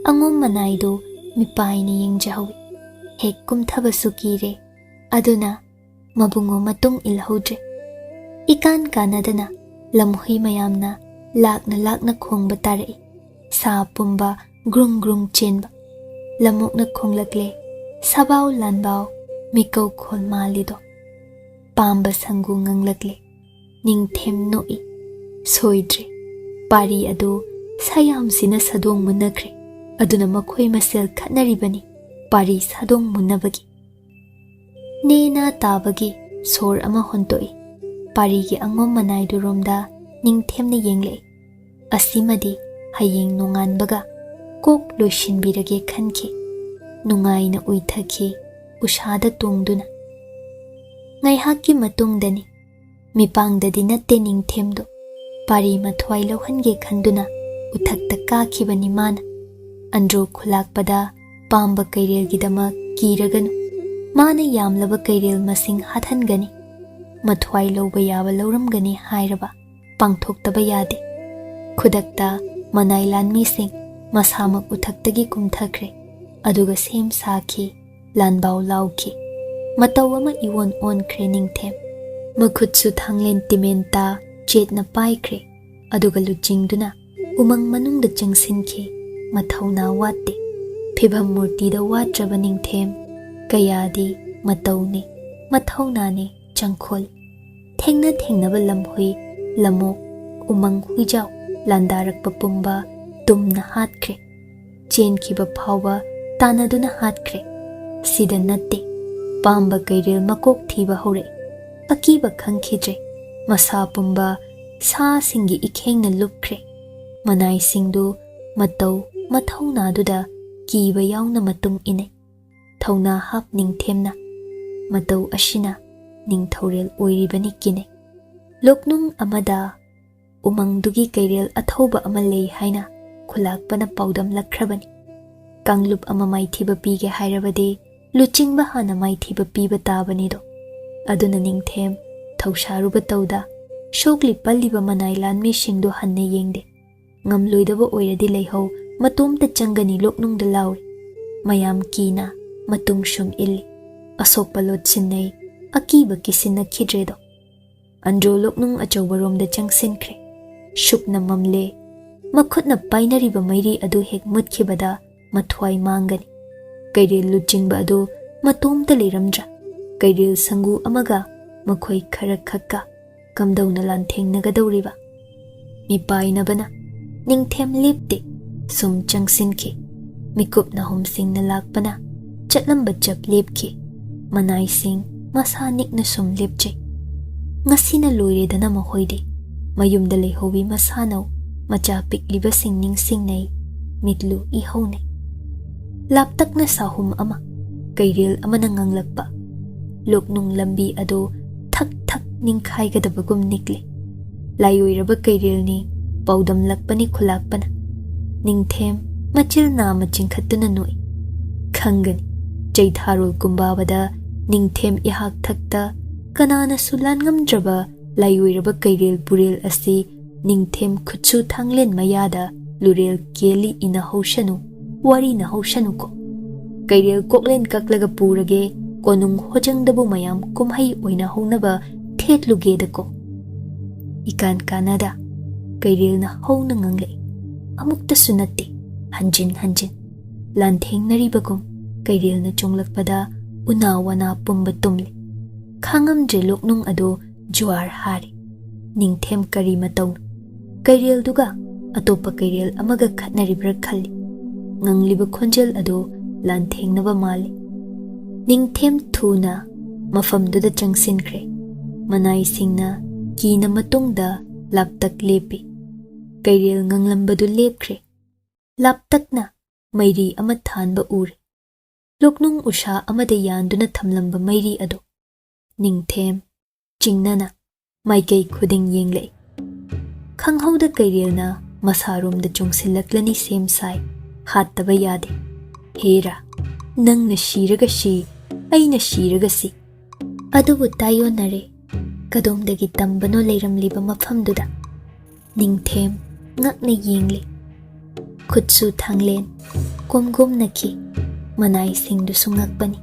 ꯑꯉꯣꯝ ꯃꯅꯥꯏꯗꯨ ꯃꯤꯄꯥꯏꯅ ꯌꯦꯡꯖꯍꯧꯏ꯫ ꯍꯦꯛ ꯀꯨꯝꯊꯕꯁꯨ ꯀꯤꯔꯦ꯫ ꯑꯗꯨꯅ ꯃꯕꯨꯡꯉꯣ ꯃꯇꯨꯡ ꯏꯜꯍꯧꯗ꯭ꯔꯦ꯫ ꯏꯀꯥꯟ ꯀꯥꯟꯅꯗꯅ ꯂꯝꯍꯨꯏ ꯃꯌꯥꯝꯅ ꯂꯥꯛꯅ ꯂꯥꯛꯅ ꯈꯣꯡꯕ ꯇꯥꯔꯛꯏ꯫ ꯁꯥ ꯄꯨꯝꯕ ꯒ꯭ꯔꯨꯡ ꯒ꯭ꯔꯨꯡ ꯆꯦꯟꯕ꯫ ꯂꯝꯑꯣꯛꯅ ꯈꯣꯡꯂꯛꯂꯦ꯫ ꯁꯥꯕꯥꯎ ꯂꯥꯟꯕꯥꯎ ꯃꯤꯀꯧ ꯈꯣꯜ ꯃꯥꯜꯂꯤꯗꯣ꯫ ꯄꯥꯝꯕ ꯁꯪꯒꯨ ꯉꯪꯂꯛꯂꯦ꯫ ꯅꯤꯡꯊꯦꯝ ꯅꯣꯛꯏ꯫ ꯁꯣꯏꯗ꯭ꯔꯦ꯫ ꯄꯥꯔꯤ ꯑꯗꯨ ꯁꯥꯌꯥꯝꯁꯤꯅ ꯁꯥꯗꯣꯡ ꯃꯨꯟꯅꯈ꯭ꯔꯦ꯫ ꯑꯗꯨꯅ ꯃꯈꯣꯏ ꯃꯁꯦꯜ ꯈꯠꯅꯔꯤꯕꯅꯤ꯫ ꯄꯥꯔꯤ ꯁꯥꯗꯣꯡ ꯃꯨꯟꯅꯕꯒꯤ꯫ ꯅꯦꯅꯥ ꯇꯥꯕꯒꯤ ꯁꯣꯔ ꯑꯃ ꯍꯣꯟꯇꯣꯛꯏ꯫ ꯄꯥꯔꯤꯒꯤ ꯑꯉꯣꯝ ꯃꯅꯥꯏꯗꯨꯔꯣꯝꯗ ꯅꯤꯡꯊꯦꯝꯅ ꯌꯦꯡꯂꯛꯏ꯫ ꯑꯁꯤꯃꯗꯤ ꯍꯌꯦꯡ ꯅꯣꯡꯉꯥꯟꯕꯒ ꯀꯣꯛ ꯂꯣꯏꯁꯤꯟꯕꯤꯔꯒꯦ ꯈꯟꯈꯤ꯫ ꯅꯨꯡꯉꯥꯏꯅ ꯎꯏꯊꯈꯤ ꯎꯁꯥꯗ ꯇꯣꯡꯗꯨꯅ꯫ ꯉꯥꯏꯍꯥꯛꯀꯤ ꯃꯇꯨꯡꯗꯅꯤ꯫ ꯃꯤꯄꯥꯡꯗꯗꯤ ꯅꯠꯇꯦ ꯅꯤꯡꯊꯦꯝꯗꯣ꯫ ꯄꯥꯔꯤ ꯃꯊ꯭ꯋꯥꯏ ꯂꯧꯍꯟꯒꯦ ꯈꯟꯗꯨꯅ ꯎꯊꯛꯇ ꯀꯥꯈꯤꯕꯅꯤ ꯃꯥꯅ꯫ ꯑꯟꯗ꯭ꯔꯣ ꯈꯨꯂꯥꯛꯄꯗ ꯄꯥꯝꯕ ꯀꯩꯔꯦꯜꯒꯤꯗꯃꯛ ꯀꯤꯔꯒꯅꯨ꯫ ꯃꯥꯅ ꯌꯥꯝꯂꯕ ꯀꯩꯔꯦꯜ ꯃꯁꯤꯡ ꯍꯥꯠꯍꯟꯒꯅꯤ꯫ ꯃꯊ꯭ꯋꯥꯏ ꯂꯧꯕ ꯌꯥꯕ ꯂꯧꯔꯝꯒꯅꯤ ꯍꯥꯏꯔꯕ ꯄꯥꯡꯊꯣꯛꯇꯕ ꯌꯥꯗꯦ꯫ ꯈꯨꯗꯛꯇ ꯃꯅꯥꯏ ꯂꯥꯟꯃꯤꯁꯤꯡ ꯃꯁꯥꯃꯛ ꯎꯊꯛꯇꯒꯤ ꯀꯨꯝꯊꯈ꯭ꯔꯦ꯫ ꯑꯗꯨꯒ ꯁꯦꯝ ꯁꯥꯈꯤ, ꯂꯥꯟꯕꯥꯎ ꯂꯥꯎꯈꯤ꯫ ꯃꯇꯧ ꯑꯃ ꯏꯑꯣꯟ ꯑꯣꯟꯈ꯭ꯔꯦ ꯅꯤꯡꯊꯦꯝ꯫ ꯃꯈꯨꯠꯁꯨ ꯊꯥꯡꯂꯦꯟ ꯇꯤꯃꯦꯟꯇꯥ ꯆꯦꯠꯅ ꯄꯥꯏꯈ꯭ꯔꯦ꯫ ꯑꯗꯨꯒ ꯂꯨꯆꯤꯡꯗꯨꯅ ꯎꯃꯪ ꯃꯅꯨꯡꯗ ꯆꯪꯁꯤꯟꯈꯤ꯫ ꯃꯊꯧꯅꯥ ꯋꯥꯠꯇꯦ꯫ ꯐꯤꯚꯝ ꯃꯨꯔꯇꯤꯗ ꯋꯥꯠꯇ꯭ꯔꯕ ꯅꯤꯡꯊꯦꯝ꯫ ꯀꯌꯥꯗꯤ ꯃꯇꯧꯅꯤ, ꯃꯊꯧꯅꯥꯅꯤ, ꯆꯪꯈꯣꯜ꯫ ꯊꯦꯡꯅ ꯊꯦꯡꯅꯕ ꯂꯝꯍꯨꯏ, ꯂꯝꯑꯣꯛ, ꯎꯃꯪ ꯍꯨꯏꯖꯥꯎ ꯂꯥꯟꯗꯥꯔꯛꯄ ꯄꯨꯝꯕ ꯇꯨꯝꯅ ꯍꯥꯠꯈ꯭ꯔꯦ꯫ ꯆꯦꯟꯈꯤꯕ ꯐꯥꯎꯕ ꯇꯥꯟꯅꯗꯨꯅ ꯍꯥꯠꯈ꯭ꯔꯦ꯫ ꯁꯤꯗ ꯅꯠꯇꯦ, ꯄꯥꯝꯕ ꯀꯩꯔꯦꯜ ꯃꯀꯣꯛ ꯊꯤꯕ ꯍꯧꯔꯛꯏ꯫ ꯑꯀꯤꯕ ꯈꯪꯈꯤꯗ꯭ꯔꯦ꯫ ꯃꯁꯥ ꯄꯨꯝꯕ ꯁꯥꯁꯤꯡꯒꯤ ꯏꯈꯦꯡꯅ ꯂꯨꯞꯈ꯭ꯔꯦ꯫ ꯃꯅꯥꯏꯁꯤꯡꯗꯨ ꯃꯇꯧ ꯃꯊꯧꯅꯥꯗꯨꯗ ꯀꯤꯕ ꯌꯥꯎꯅ ꯃꯇꯨꯡ ꯏꯟꯅꯩ꯫ ꯊꯧꯅꯥ ꯍꯥꯞ ꯅꯤꯡꯊꯦꯝꯅ꯫ ꯃꯇꯧ ꯑꯁꯤꯅ ꯅꯤꯡꯊꯧꯔꯦꯜ ꯑꯣꯏꯔꯤꯕꯅꯤ ꯀꯤꯅꯩ꯫ ꯂꯣꯛꯅꯨꯡ ꯑꯃꯗ ꯎꯃꯪꯗꯨꯒꯤ ꯀꯩꯔꯦꯜ ꯑꯊꯧꯕ ꯑꯃ ꯂꯩ ꯍꯥꯏꯅ ꯈꯨꯂꯥꯛꯄꯅ ꯄꯥꯎꯗꯝꯂꯛꯈ꯭ꯔꯕꯅꯤ꯫ ꯀꯥꯡꯂꯨꯞ ꯑꯃ ꯃꯥꯏꯊꯤꯕ ꯄꯤꯒꯦ ꯍꯥꯏꯔꯕꯗꯤ ꯂꯨꯆꯤꯡꯕ ꯍꯥꯟꯅ ꯃꯥꯏꯊꯤꯕ ꯄꯤꯕ ꯇꯥꯕꯅꯤꯗꯣ꯫ ꯑꯗꯨꯅ ꯅꯤꯡꯊꯦꯝ ꯊꯧꯁꯥꯔꯨꯕ ꯇꯧꯗ ꯁꯣꯛꯂꯤ ꯄꯜꯂꯤꯕ ꯃꯅꯥꯏ ꯂꯥꯟꯃꯤꯁꯤꯡꯗꯨ ꯍꯟꯅ ꯌꯦꯡꯗꯦ꯫ ꯉꯝꯂꯣꯏꯗꯕ ꯑꯣꯏꯔꯗꯤ ꯂꯩꯍꯧ ꯃꯇꯣꯝꯇ ꯆꯪꯒꯅꯤ ꯂꯣꯛꯅꯨꯡꯗ ꯂꯥꯎꯏ꯫ ꯃꯌꯥꯝ ꯀꯤꯅ ꯃꯇꯨꯡ ꯁꯨꯝ ꯏꯜꯂꯤ꯫ ꯑꯁꯣꯛꯄ ꯂꯣꯠꯁꯤꯟꯅꯩ, ꯑꯀꯤꯕ ꯀꯤꯁꯤꯟꯅꯈꯤꯗ꯭ꯔꯦꯗꯣ꯫ ꯑꯟꯗ꯭ꯔꯣ ꯂꯣꯛꯅꯨꯡ ꯑꯆꯧꯕꯔꯣꯝꯗ ꯆꯪꯁꯤꯟꯈ꯭ꯔꯦ꯫ ꯁꯨꯛꯅ ꯃꯝꯂꯦ꯫ ꯃꯈꯨꯠꯅ ꯄꯥꯏꯅꯔꯤꯕ ꯃꯩꯔꯤ ꯑꯗꯨ ꯍꯦꯛ ꯃꯨꯠꯈꯤꯕꯗ ꯃꯊ꯭ꯋꯥꯏ ꯃꯥꯡꯒꯅꯤ꯫ ꯀꯩꯔꯦꯜ ꯂꯨꯆꯤꯡꯕ ꯑꯗꯨ ꯃꯇꯣꯝꯇ ꯂꯩꯔꯝꯗ꯭ꯔꯥ? ꯀꯩꯔꯦꯜ ꯁꯪꯒꯨ ꯑꯃꯒ ꯃꯈꯣꯏ ꯈꯔ ꯈꯛꯀ ꯀꯝꯗꯧꯅ ꯂꯥꯟꯊꯦꯡꯅꯒꯗꯧꯔꯤꯕ? ꯃꯤꯄꯥꯏꯅꯕꯅ ꯅꯤꯡꯊꯦꯝ ꯂꯦꯞꯇꯦ꯫ ꯁꯨꯝ ꯆꯪꯁꯤꯟꯈꯤ꯫ ꯃꯤꯀꯨꯞꯅ ꯍꯨꯝꯁꯤꯡꯅ ꯂꯥꯛꯄꯅ ꯆꯠꯂꯝꯕ ꯆꯞ ꯂꯦꯞꯈꯤ꯫ ꯃꯅꯥꯏꯁꯤꯡ ꯃꯁꯥ ꯅꯤꯛꯅ ꯁꯨꯝ ꯂꯦꯞꯆꯩ꯫ ꯉꯁꯤꯅ ꯂꯣꯏꯔꯦꯗꯅ ꯃꯈꯣꯏꯗꯤ꯫ ꯃꯌꯨꯝꯗ ꯂꯩꯍꯧꯋꯤ ꯃꯁꯥꯅꯧ꯫ ꯃꯆꯥ ꯄꯤꯛꯂꯤꯕꯁꯤꯡ ꯅꯤꯡꯁꯤꯡꯅꯩ, ꯃꯤꯠꯂꯨ ꯏꯍꯧꯅꯩ꯫ ꯂꯥꯞꯇꯛꯅ ꯁꯥꯍꯨꯝ ꯑꯃ, ꯀꯩꯔꯦꯜ ꯑꯃꯅ ꯉꯥꯡꯂꯛꯄ꯫ ꯂꯣꯛꯅꯨꯡ ꯂꯝꯕꯤ ꯑꯗꯨ ꯊꯛ ꯊꯛ ꯅꯤꯡꯈꯥꯏꯒꯗꯕꯒꯨꯝ ꯅꯤꯛꯂꯤ꯫ ꯂꯥꯏꯑꯣꯏꯔꯕ ꯀꯩꯔꯦꯜꯅꯤ, ꯄꯥꯎꯗꯝꯂꯛꯄꯅꯤ ꯈꯨꯂꯥꯛꯄꯅ꯫ ꯅꯤꯡꯊꯦꯝ ꯃꯆꯤꯜ ꯅꯥꯝꯃ ꯆꯤꯡꯈꯠꯇꯨꯅ ꯅꯣꯛꯏ꯫ ꯈꯪꯒꯅꯤ, ꯆꯩꯊꯥꯔꯣꯜ ꯀꯨꯝꯕꯥꯕꯗ ꯅꯤꯡꯊꯦꯝ ꯏꯍꯥꯛ ꯊꯛꯇ ꯀꯅꯥꯅꯁꯨ ꯂꯥꯟꯉꯝꯗ꯭ꯔꯕ ꯂꯥꯏꯑꯣꯏꯔꯕ ꯀꯩꯔꯦꯜ ꯕꯨꯔꯦꯜ ꯑꯁꯤ ꯅꯤꯡꯊꯦꯝ ꯈꯨꯠꯁꯨ ꯊꯥꯡꯂꯦꯟ ꯃꯌꯥꯗ ꯂꯨꯔꯦꯜ ꯀꯦꯜꯂꯤ ꯏꯅ ꯍꯧꯁꯅꯨ, ꯋꯥꯔꯤꯅ ꯍꯧꯁꯅꯨꯀꯣ꯫ ꯀꯩꯔꯦꯜ ꯀꯣꯛꯂꯦꯟ ꯀꯛꯂꯒ ꯄꯨꯔꯒꯦ, ꯀꯣꯅꯨꯡ ꯍꯣꯖꯪꯗꯕꯨ ꯃꯌꯥꯝ ꯀꯨꯝꯍꯩ ꯑꯣꯏꯅ ꯍꯧꯅꯕ ꯊꯦꯠꯂꯨꯒꯦꯗꯀꯣ꯫ ꯏꯀꯥꯟ ꯀꯥꯟꯅꯗ ꯀꯩꯔꯦꯜꯅ ꯍꯧꯅ ꯉꯥꯡꯂꯛꯏ꯫ ꯑꯃꯨꯛꯇꯁꯨ ꯅꯠꯇꯦ, ꯍꯟꯖꯤꯟ ꯍꯟꯖꯤꯟ꯫ ꯂꯥꯟꯊꯦꯡꯅꯔꯤꯕꯒꯨꯝ ꯀꯩꯔꯦꯜꯅ ꯆꯣꯡꯂꯛꯄꯗ ꯎꯅꯥ ꯋꯥꯅꯥ ꯄꯨꯝꯕ ꯇꯨꯝꯂꯤ꯫ ꯈꯥꯡꯉꯝꯗ꯭ꯔꯦ ꯂꯣꯛꯅꯨꯡ ꯑꯗꯨ ꯖꯨꯋꯥꯔ ꯍꯥꯔꯤ꯫ ꯅꯤꯡꯊꯦꯝ ꯀꯔꯤ ꯃꯇꯧꯅꯣ? ꯀꯩꯔꯦꯜꯗꯨꯒ ꯑꯇꯣꯞꯄ ꯀꯩꯔꯦꯜ ꯑꯃꯒ ꯈꯠꯅꯔꯤꯕ꯭ꯔꯥ ꯈꯜꯂꯤ꯫ ꯉꯪꯂꯤꯕ ꯈꯣꯟꯖꯦꯜ ꯑꯗꯨ ꯂꯥꯟꯊꯦꯡꯅꯕ ꯃꯥꯜꯂꯤ꯫ ꯅꯤꯡꯊꯦꯝ ꯊꯨꯅ ꯃꯐꯝꯗꯨꯗ ꯆꯪꯁꯤꯟꯈ꯭ꯔꯦ꯫ ꯃꯅꯥꯏꯁꯤꯡꯅ ꯀꯤꯅ ꯃꯇꯨꯡꯗ ꯂꯥꯞꯇꯛ ꯂꯦꯞꯄꯤ꯫ ꯀꯩꯔꯦꯜ ꯉꯪꯂꯝꯕꯗꯨ ꯂꯦꯞꯈ꯭ꯔꯦ꯫ ꯂꯥꯞꯇꯛꯅ ꯃꯩꯔꯤ ꯑꯃ ꯊꯥꯟꯕ ꯎꯔꯦ꯫ ꯂꯣꯛꯅꯨꯡ ꯎꯁꯥ ꯑꯃꯗ ꯌꯥꯟꯗꯨꯅ ꯊꯝꯂꯝꯕ ꯃꯩꯔꯤ ꯑꯗꯨ ꯅꯤꯡꯊꯦꯝ ꯆꯤꯡꯅꯅ ꯃꯥꯏꯀꯩ ꯈꯨꯗꯤꯡ ꯌꯦꯡꯂꯛꯏ꯫ ꯈꯪꯍꯧꯗ ꯀꯩꯔꯦꯜꯅ ꯃꯁꯥꯔꯣꯝꯗ ꯆꯣꯡꯁꯤꯜꯂꯛꯂꯅꯤ ꯁꯦꯝ ꯁꯥꯏ꯫ ꯍꯥꯠꯇꯕ ꯌꯥꯗꯦ꯫ ꯍꯦꯔꯥ, ꯅꯪꯅ ꯁꯤꯔꯒ ꯁꯤ, ꯑꯩꯅ ꯁꯤꯔꯒ ꯁꯤ꯫ ꯑꯗꯨꯕꯨ ꯇꯥꯏꯌꯣꯟꯅꯔꯦ꯫ ꯀꯗꯣꯝꯗꯒꯤ ꯇꯝꯕꯅꯣ ꯂꯩꯔꯝꯂꯤꯕ ꯃꯐꯝꯗꯨꯗ? ꯅꯤꯡꯊꯦꯝ ꯉꯛꯅ ꯌꯦꯡꯂꯤ꯫ ꯈꯨꯠꯁꯨ ꯊꯥꯡꯂꯦꯟ ꯀꯣꯝꯒꯣꯝꯅꯈꯤ꯫ ꯃꯅꯥꯏꯁꯤꯡꯗꯨꯁꯨ ꯉꯛꯄꯅꯤ꯫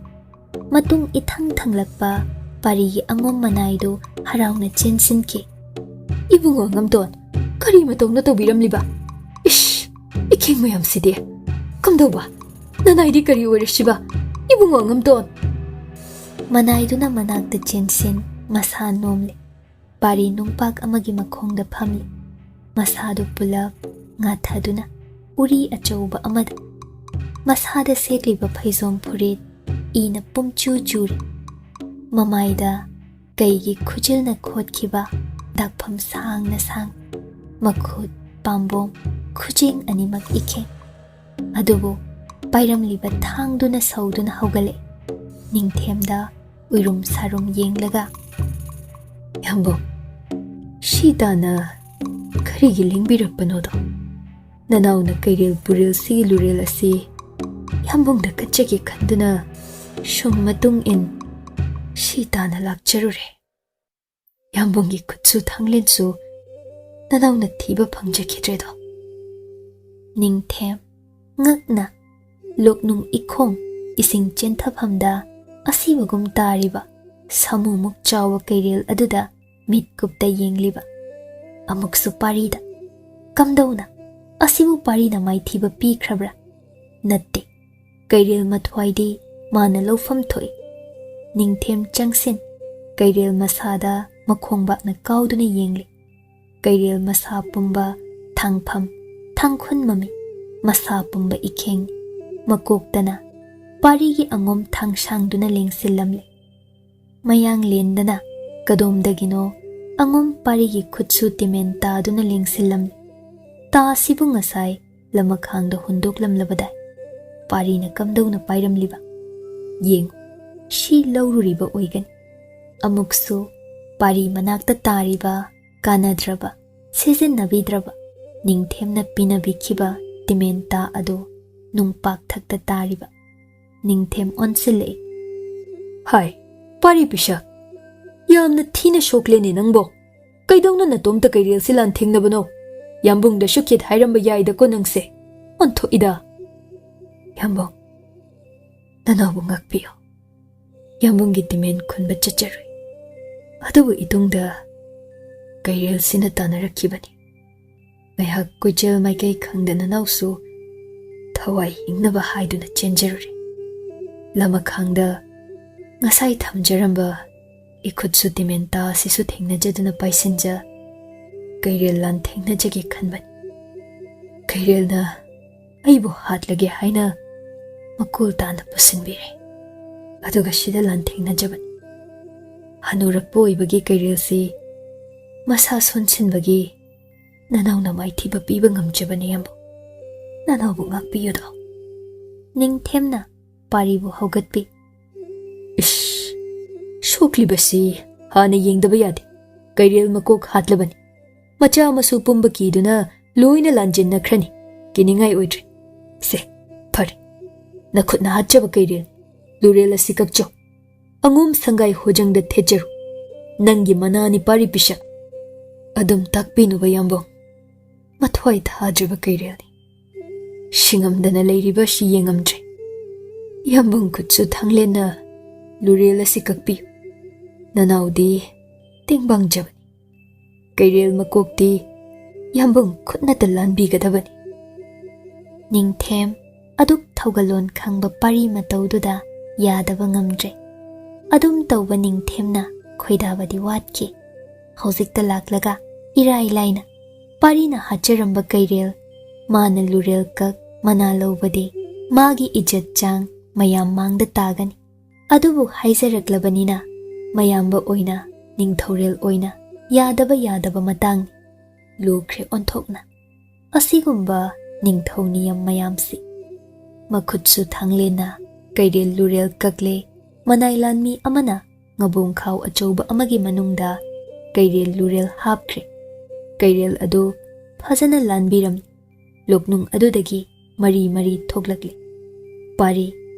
ꯃꯇꯨꯡ ꯏꯊꯪ ꯊꯪꯂꯛꯄ ꯄꯥꯔꯤꯒꯤ ꯑꯉꯣꯝ ꯃꯅꯥꯏꯗꯨ ꯍꯔꯥꯎꯅ ꯆꯦꯟꯁꯤꯟꯈꯤ꯫ "ꯏꯕꯨꯡꯉꯣ ꯑꯉꯝꯗꯣꯟ, ꯀꯔꯤ ꯃꯇꯧꯅ ꯇꯧꯕꯤꯔꯝꯂꯤꯕ? ꯏꯁ, ꯏꯈꯦꯡ ꯃꯌꯥꯝꯁꯤꯗꯤ! ꯀꯝꯗꯧꯕ? ꯅꯅꯥꯏꯗꯤ ꯀꯔꯤ ꯑꯣꯏꯔꯁꯤꯕ? ꯏꯕꯨꯡꯉꯣ ꯑꯉꯝꯗꯣꯟ!" ꯃꯅꯥꯏꯗꯨꯅ ꯃꯅꯥꯛꯇ ꯆꯦꯟꯁꯤꯟ ꯃꯁꯥ ꯅꯣꯝꯂꯤ꯫ ꯄꯥꯔꯤ ꯅꯨꯡꯄꯥꯛ ꯑꯃꯒꯤ ꯃꯈꯣꯡꯗ ꯐꯝꯂꯤ꯫ ꯃꯁꯥꯗꯨ ꯄꯨꯂꯞ ꯉꯥꯊꯗꯨꯅ ꯎꯔꯤ ꯑꯆꯧꯕ ꯑꯃꯗ꯫ ꯃꯁꯥꯗ ꯁꯦꯠꯂꯤꯕ ꯐꯩꯖꯣꯝ ꯐꯨꯔꯤꯠ ꯏꯅ ꯄꯨꯝꯆꯨ ꯆꯨꯔꯤ꯫ ꯃꯃꯥꯏꯗ ꯀꯩꯒꯤ ꯈꯨꯖꯤꯜꯅ ꯈꯣꯠꯈꯤꯕ ꯗꯥꯛꯐꯝ ꯁꯥꯡꯅ ꯁꯥꯡ꯫ ꯃꯈꯨꯠ ꯄꯥꯝꯕꯣꯝ, ꯈꯨꯖꯦꯡ ꯑꯅꯤꯃꯛ ꯏꯈꯦꯡ꯫ ꯑꯗꯨꯕꯨ ꯄꯥꯏꯔꯝꯂꯤꯕ ꯊꯥꯡꯗꯨꯅ ꯁꯧꯗꯨꯅ ꯍꯧꯒꯠꯂꯛꯏ꯫ ꯅꯤꯡꯊꯦꯝꯗ ꯎꯏꯔꯨꯝ ꯁꯥꯔꯨꯝ ꯌꯦꯡꯂꯒ, "ꯌꯥꯝꯕꯨꯡ, ꯁꯤ ꯇꯥꯅ ꯀꯔꯤꯒꯤ ꯂꯦꯡꯕꯤꯔꯛꯄꯅꯣꯗꯣ? ꯅꯅꯥꯎꯅ ꯀꯩꯔꯦꯜ ꯄꯨꯔꯦꯜꯁꯤꯒꯤ ꯂꯨꯔꯦꯜ ꯑꯁꯤ ꯌꯥꯝꯕꯨꯡꯗ ꯀꯠꯆꯒꯦ ꯈꯟꯗꯨꯅ ꯁꯨꯝ ꯃꯇꯨꯡ ꯏꯟ ꯁꯤ ꯇꯥꯅ ꯂꯥꯛꯆꯔꯨꯔꯦ꯫ ꯌꯥꯝꯕꯨꯡꯒꯤ ꯈꯨꯠꯁꯨ ꯊꯥꯡꯂꯦꯟꯁꯨ ꯅꯅꯥꯎꯅ ꯊꯤꯕ ꯐꯪꯖꯈꯤꯗ꯭ꯔꯦꯗꯣ꯫" ꯅꯤꯡꯊꯦꯝ ꯉꯛꯅ ꯂꯣꯛꯅꯨꯡ ꯏꯈꯣꯡ ꯏꯁꯤꯡ ꯆꯦꯟꯊꯐꯝꯗ ꯑꯁꯤꯕꯒꯨꯝ ꯇꯥꯔꯤꯕ ꯁꯥꯃꯨꯃꯨꯛ ꯆꯥꯎꯕ ꯀꯩꯔꯦꯜ ꯑꯗꯨꯗ ꯃꯤꯠ ꯀꯨꯞꯇ ꯌꯦꯡꯂꯤꯕ꯫ ꯑꯃꯨꯛꯁꯨ ꯄꯥꯔꯤꯗ꯫ ꯀꯝꯗꯧꯅ? ꯑꯁꯤꯕꯨ ꯄꯥꯔꯤꯅ ꯃꯥꯏꯊꯤꯕ ꯄꯤꯈ꯭ꯔꯕ꯭ꯔꯥ? ꯅꯠꯇꯦ꯫ ꯀꯩꯔꯦꯜ ꯃꯊ꯭ꯋꯥꯏꯗꯤ ꯃꯥꯅ ꯂꯧꯐꯝ ꯊꯣꯛꯏ꯫ ꯅꯤꯡꯊꯦꯝ ꯆꯪꯁꯤꯟ ꯀꯩꯔꯦꯜ ꯃꯁꯥꯗ ꯃꯈꯣꯡꯕꯥꯛꯅ ꯀꯥꯎꯗꯨꯅ ꯌꯦꯡꯂꯤ꯫ ꯀꯩꯔꯦꯜ ꯃꯁꯥ ꯄꯨꯝꯕ ꯊꯥꯡꯐꯝ, ꯊꯥꯡꯈꯨꯟ ꯃꯃꯤ, ꯃꯁꯥ ꯄꯨꯝꯕ ꯏꯈꯦꯡ, ꯃꯀꯣꯛꯇꯅ ꯄꯥꯔꯤꯒꯤ ꯑꯉꯣꯝ ꯊꯥꯡꯁꯥꯡꯗꯨꯅ ꯂꯦꯡꯁꯤꯜꯂꯝꯂꯦ꯫ ꯃꯌꯥꯡ ꯂꯦꯟꯗꯅ ꯀꯗꯣꯝꯗꯒꯤꯅꯣ ꯑꯉꯣꯝ ꯄꯥꯔꯤꯒꯤ ꯈꯨꯠꯁꯨ ꯇꯤꯃꯦꯟ ꯇꯥꯗꯨꯅ ꯂꯦꯡꯁꯤꯜꯂꯝꯂꯦ꯫ ꯇꯥ ꯑꯁꯤꯕꯨ ꯉꯁꯥꯏ ꯂꯃꯈꯥꯡꯗ ꯍꯨꯟꯗꯣꯛꯂꯝꯂꯕꯗꯥꯏ? ꯄꯥꯔꯤꯅ ꯀꯝꯗꯧꯅ ꯄꯥꯏꯔꯝꯂꯤꯕ? ꯌꯦꯡꯉꯨ, ꯁꯤ ꯂꯧꯔꯨꯔꯤꯕ ꯑꯣꯏꯒꯅꯤ꯫ ꯑꯃꯨꯛꯁꯨ ꯄꯥꯔꯤ ꯃꯅꯥꯛꯇ ꯇꯥꯔꯤꯕ ꯀꯥꯟꯅꯗ꯭ꯔꯕ, ꯁꯤꯖꯤꯟꯅꯕꯤꯗ꯭ꯔꯕ, ꯅꯤꯡꯊꯦꯝꯅ ꯄꯤꯅꯕꯤꯈꯤꯕ ꯇꯤꯃꯦꯟꯇꯥ ꯑꯗꯨ ꯅꯨꯡꯄꯥꯛ ꯊꯛꯇ ꯇꯥꯔꯤꯕ꯫ ꯅꯤꯡꯊꯦꯝ ꯑꯣꯟꯁꯤꯜꯂꯛꯏ꯫ "ꯍꯥꯏ, ꯄꯥꯔꯤ ꯄꯤꯁꯛ, ꯌꯥꯝꯅ ꯊꯤꯅ ꯁꯣꯛꯂꯦꯅꯦ ꯅꯪꯕꯣ꯫ ꯀꯩꯗꯧꯅ ꯅꯇꯣꯝꯇ ꯀꯩꯔꯦꯜꯁꯤ ꯂꯥꯟꯊꯦꯡꯅꯕꯅꯣ? ꯌꯥꯝꯕꯨꯡꯗꯁꯨ ꯈꯤꯠ ꯍꯥꯏꯔꯝꯕ ꯌꯥꯏꯗꯀꯣ ꯅꯪꯁꯦ꯫ ꯑꯣꯟꯊꯣꯛꯏꯗ꯫" "ꯌꯥꯝꯕꯨꯡ, ꯅꯅꯥꯎꯕꯨ ꯉꯥꯛꯄꯤꯌꯨ꯫ ꯌꯥꯝꯕꯨꯡꯒꯤ ꯗꯤꯃꯦꯟ ꯈꯨꯟꯕ ꯆꯠꯆꯔꯨꯏ꯫ ꯑꯗꯨꯕꯨ ꯏꯇꯨꯡꯗ ꯀꯩꯔꯦꯜꯁꯤꯅ ꯇꯥꯟꯅꯔꯛꯈꯤꯕꯅꯤ꯫ ꯉꯥꯏꯍꯥꯛ ꯀꯣꯏꯆꯦꯜ ꯃꯥꯏꯀꯩ ꯈꯪꯗ ꯅꯅꯥꯎꯁꯨ ꯊꯋꯥꯏ ꯍꯤꯡꯅꯕ ꯍꯥꯏꯗꯨꯅ ꯆꯦꯟꯖꯔꯨꯔꯦ꯫ ꯂꯃꯈꯥꯡꯗ ꯉꯁꯥꯏ ꯊꯝꯖꯔꯝꯕ ꯏꯈꯨꯠꯁꯨ ꯗꯤꯃꯦꯟꯇꯥ ꯑꯁꯤꯁꯨ ꯊꯦꯡꯅꯖꯗꯨꯅ ꯄꯥꯏꯁꯤꯟꯖ ꯀꯩꯔꯦꯜ ꯂꯥꯟꯊꯦꯡꯅꯖꯒꯦ ꯈꯟꯕꯅꯤ꯫ ꯀꯩꯔꯦꯜꯅ ꯑꯩꯕꯨ ꯍꯥꯠꯂꯒꯦ ꯍꯥꯏꯅ ꯃꯀꯣꯜ ꯇꯥꯅ ꯄꯨꯁꯤꯟꯕꯤꯔꯦ꯫ ꯑꯗꯨꯒ ꯁꯤꯗ ꯂꯥꯟꯊꯦꯡꯅꯖꯕꯅꯤ꯫ ꯍꯅꯨꯔꯛꯄ ꯑꯣꯏꯕꯒꯤ ꯀꯩꯔꯦꯜꯁꯤ ꯃꯁꯥ ꯁꯣꯟꯁꯤꯟꯕꯒꯤ "ꯅꯅꯥꯎꯅ ꯃꯥꯏꯊꯤꯕ ꯄꯤꯕ ꯉꯝꯖꯕꯅꯤ, ꯏꯌꯥꯝꯕ꯫ ꯅꯅꯥꯎꯕꯨ ꯉꯥꯛꯄꯤꯌꯨꯗꯣ"꯫ ꯅꯤꯡꯊꯦꯝꯅ ꯄꯥꯔꯤꯕꯨ ꯍꯧꯒꯠꯄꯤ꯫ "ꯏꯁ, ꯁꯣꯛꯂꯤꯕꯁꯤ ꯍꯥꯟꯅ ꯌꯦꯡꯗꯕ ꯌꯥꯗꯦ꯫ ꯀꯩꯔꯦꯜ ꯃꯀꯣꯛ ꯍꯥꯠꯂꯕꯅꯤ꯫ ꯃꯆꯥ ꯃꯁꯨ ꯄꯨꯝꯕ ꯀꯤꯗꯨꯅ ꯂꯣꯏꯅ ꯂꯥꯟꯖꯦꯟꯅꯈ꯭ꯔꯅꯤ꯫ ꯀꯤꯅꯤꯡꯉꯥꯏ ꯑꯣꯏꯗ꯭ꯔꯦ꯫ ꯁꯦ, ꯐꯔꯦ, ꯅꯈꯨꯠꯅ ꯍꯥꯠꯆꯕ ꯀꯩꯔꯦꯜ, ꯂꯨꯔꯦꯜ ꯑꯁꯤ ꯀꯛꯆꯧ꯫ ꯑꯉꯣꯝ ꯁꯪꯒꯥꯏ ꯍꯣꯖꯪꯗ ꯊꯦꯠꯆꯔꯨ꯫ ꯅꯪꯒꯤ ꯃꯅꯥꯅꯤ ꯄꯥꯔꯤ ꯄꯤꯁꯛ"꯫ ꯑꯗꯨꯝ ꯇꯥꯛꯄꯤꯅꯨꯕ, ꯏꯌꯥꯝꯕ꯫ ꯃꯊ꯭ꯋꯥꯏ ꯊꯥꯗ꯭ꯔꯤꯕ ꯀꯩꯔꯦꯜꯅꯤ꯫ ꯁꯤꯡꯉꯝꯗꯅ ꯂꯩꯔꯤꯕ ꯑꯁꯤ ꯌꯦꯡꯉꯝꯗ꯭ꯔꯦ꯫ ꯏꯌꯥꯝꯕ ꯈꯨꯠꯁꯨ ꯊꯥꯡꯂꯦꯟꯅ ꯂꯨꯔꯦꯜ ꯑꯁꯤ ꯀꯛꯄꯤꯌꯨ꯫ ꯅꯅꯥꯎꯗꯤ ꯇꯦꯡꯕꯥꯡꯖꯕꯅꯤ꯫ ꯀꯩꯔꯦꯜ ꯃꯀꯣꯛꯇꯤ ꯏꯌꯥꯝꯕ ꯈꯨꯠꯅꯇ ꯂꯥꯟꯕꯤꯒꯗꯕꯅꯤ꯫ ꯅꯤꯡꯊꯦꯝ ꯑꯗꯨꯛ ꯊꯧꯒꯜꯂꯣꯟ ꯈꯪꯕ ꯄꯥꯔꯤ ꯃꯇꯧꯗꯨꯗ ꯌꯥꯗꯕ ꯉꯝꯗ꯭ꯔꯦ꯫ ꯑꯗꯨꯝ ꯇꯧꯕ ꯅꯤꯡꯊꯦꯝꯅ ꯈꯣꯏꯗꯥꯕꯗꯤ ꯋꯥꯠꯈꯤ꯫ ꯍꯧꯖꯤꯛꯇ ꯂꯥꯛꯂꯒ ꯏꯔꯥꯏ ꯂꯥꯏꯅ ꯄꯥꯔꯤꯅ ꯍꯥꯠꯆꯔꯝꯕ ꯀꯩꯔꯦꯜ, ꯃꯥꯅ ꯂꯨꯔꯦꯜ ꯀꯛ ꯃꯅꯥ ꯂꯧꯕꯗꯤ ꯃꯥꯒꯤ ꯏꯖꯠ ꯆꯥꯡ ꯃꯌꯥꯝ ꯃꯥꯡꯗ ꯇꯥꯒꯅꯤ꯫ ꯑꯗꯨꯕꯨ ꯍꯥꯏꯖꯔꯛꯂꯕꯅꯤꯅ ꯃꯌꯥꯝꯕ ꯑꯣꯏꯅ, ꯅꯤꯡꯊꯧꯔꯦꯜ ꯑꯣꯏꯅ ꯌꯥꯗꯕ ꯌꯥꯗꯕ ꯃꯇꯥꯡꯅꯤ꯫ ꯂꯨꯈ꯭ꯔꯦ ꯑꯣꯟꯊꯣꯛꯅ꯫ ꯑꯁꯤꯒꯨꯝꯕ ꯅꯤꯡꯊꯧ ꯅꯤꯌꯝ ꯃꯌꯥꯝꯁꯤ꯫ ꯃꯈꯨꯠꯁꯨ ꯊꯥꯡꯂꯦꯟꯅ ꯀꯩꯔꯦꯜ ꯂꯨꯔꯦꯜ ꯀꯛꯂꯦ꯫ ꯃꯅꯥꯏ ꯂꯥꯟꯃꯤ ꯑꯃꯅ ꯉꯕꯣꯡꯈꯥꯎ ꯑꯆꯧꯕ ꯑꯃꯒꯤ ꯃꯅꯨꯡꯗ ꯀꯩꯔꯦꯜ ꯂꯨꯔꯦꯜ ꯍꯥꯞꯈ꯭ꯔꯦ꯫ ꯀꯩꯔꯦꯜ ꯑꯗꯨ ꯐꯖꯅ ꯂꯥꯟꯕꯤꯔꯝꯃꯤ꯫ ꯂꯣꯛꯅꯨꯡ ꯑꯗꯨꯗꯒꯤ ꯃꯔꯤ ꯃꯔꯤ ꯊꯣꯛꯂꯛꯂꯤ꯫ ꯄꯥꯔꯤ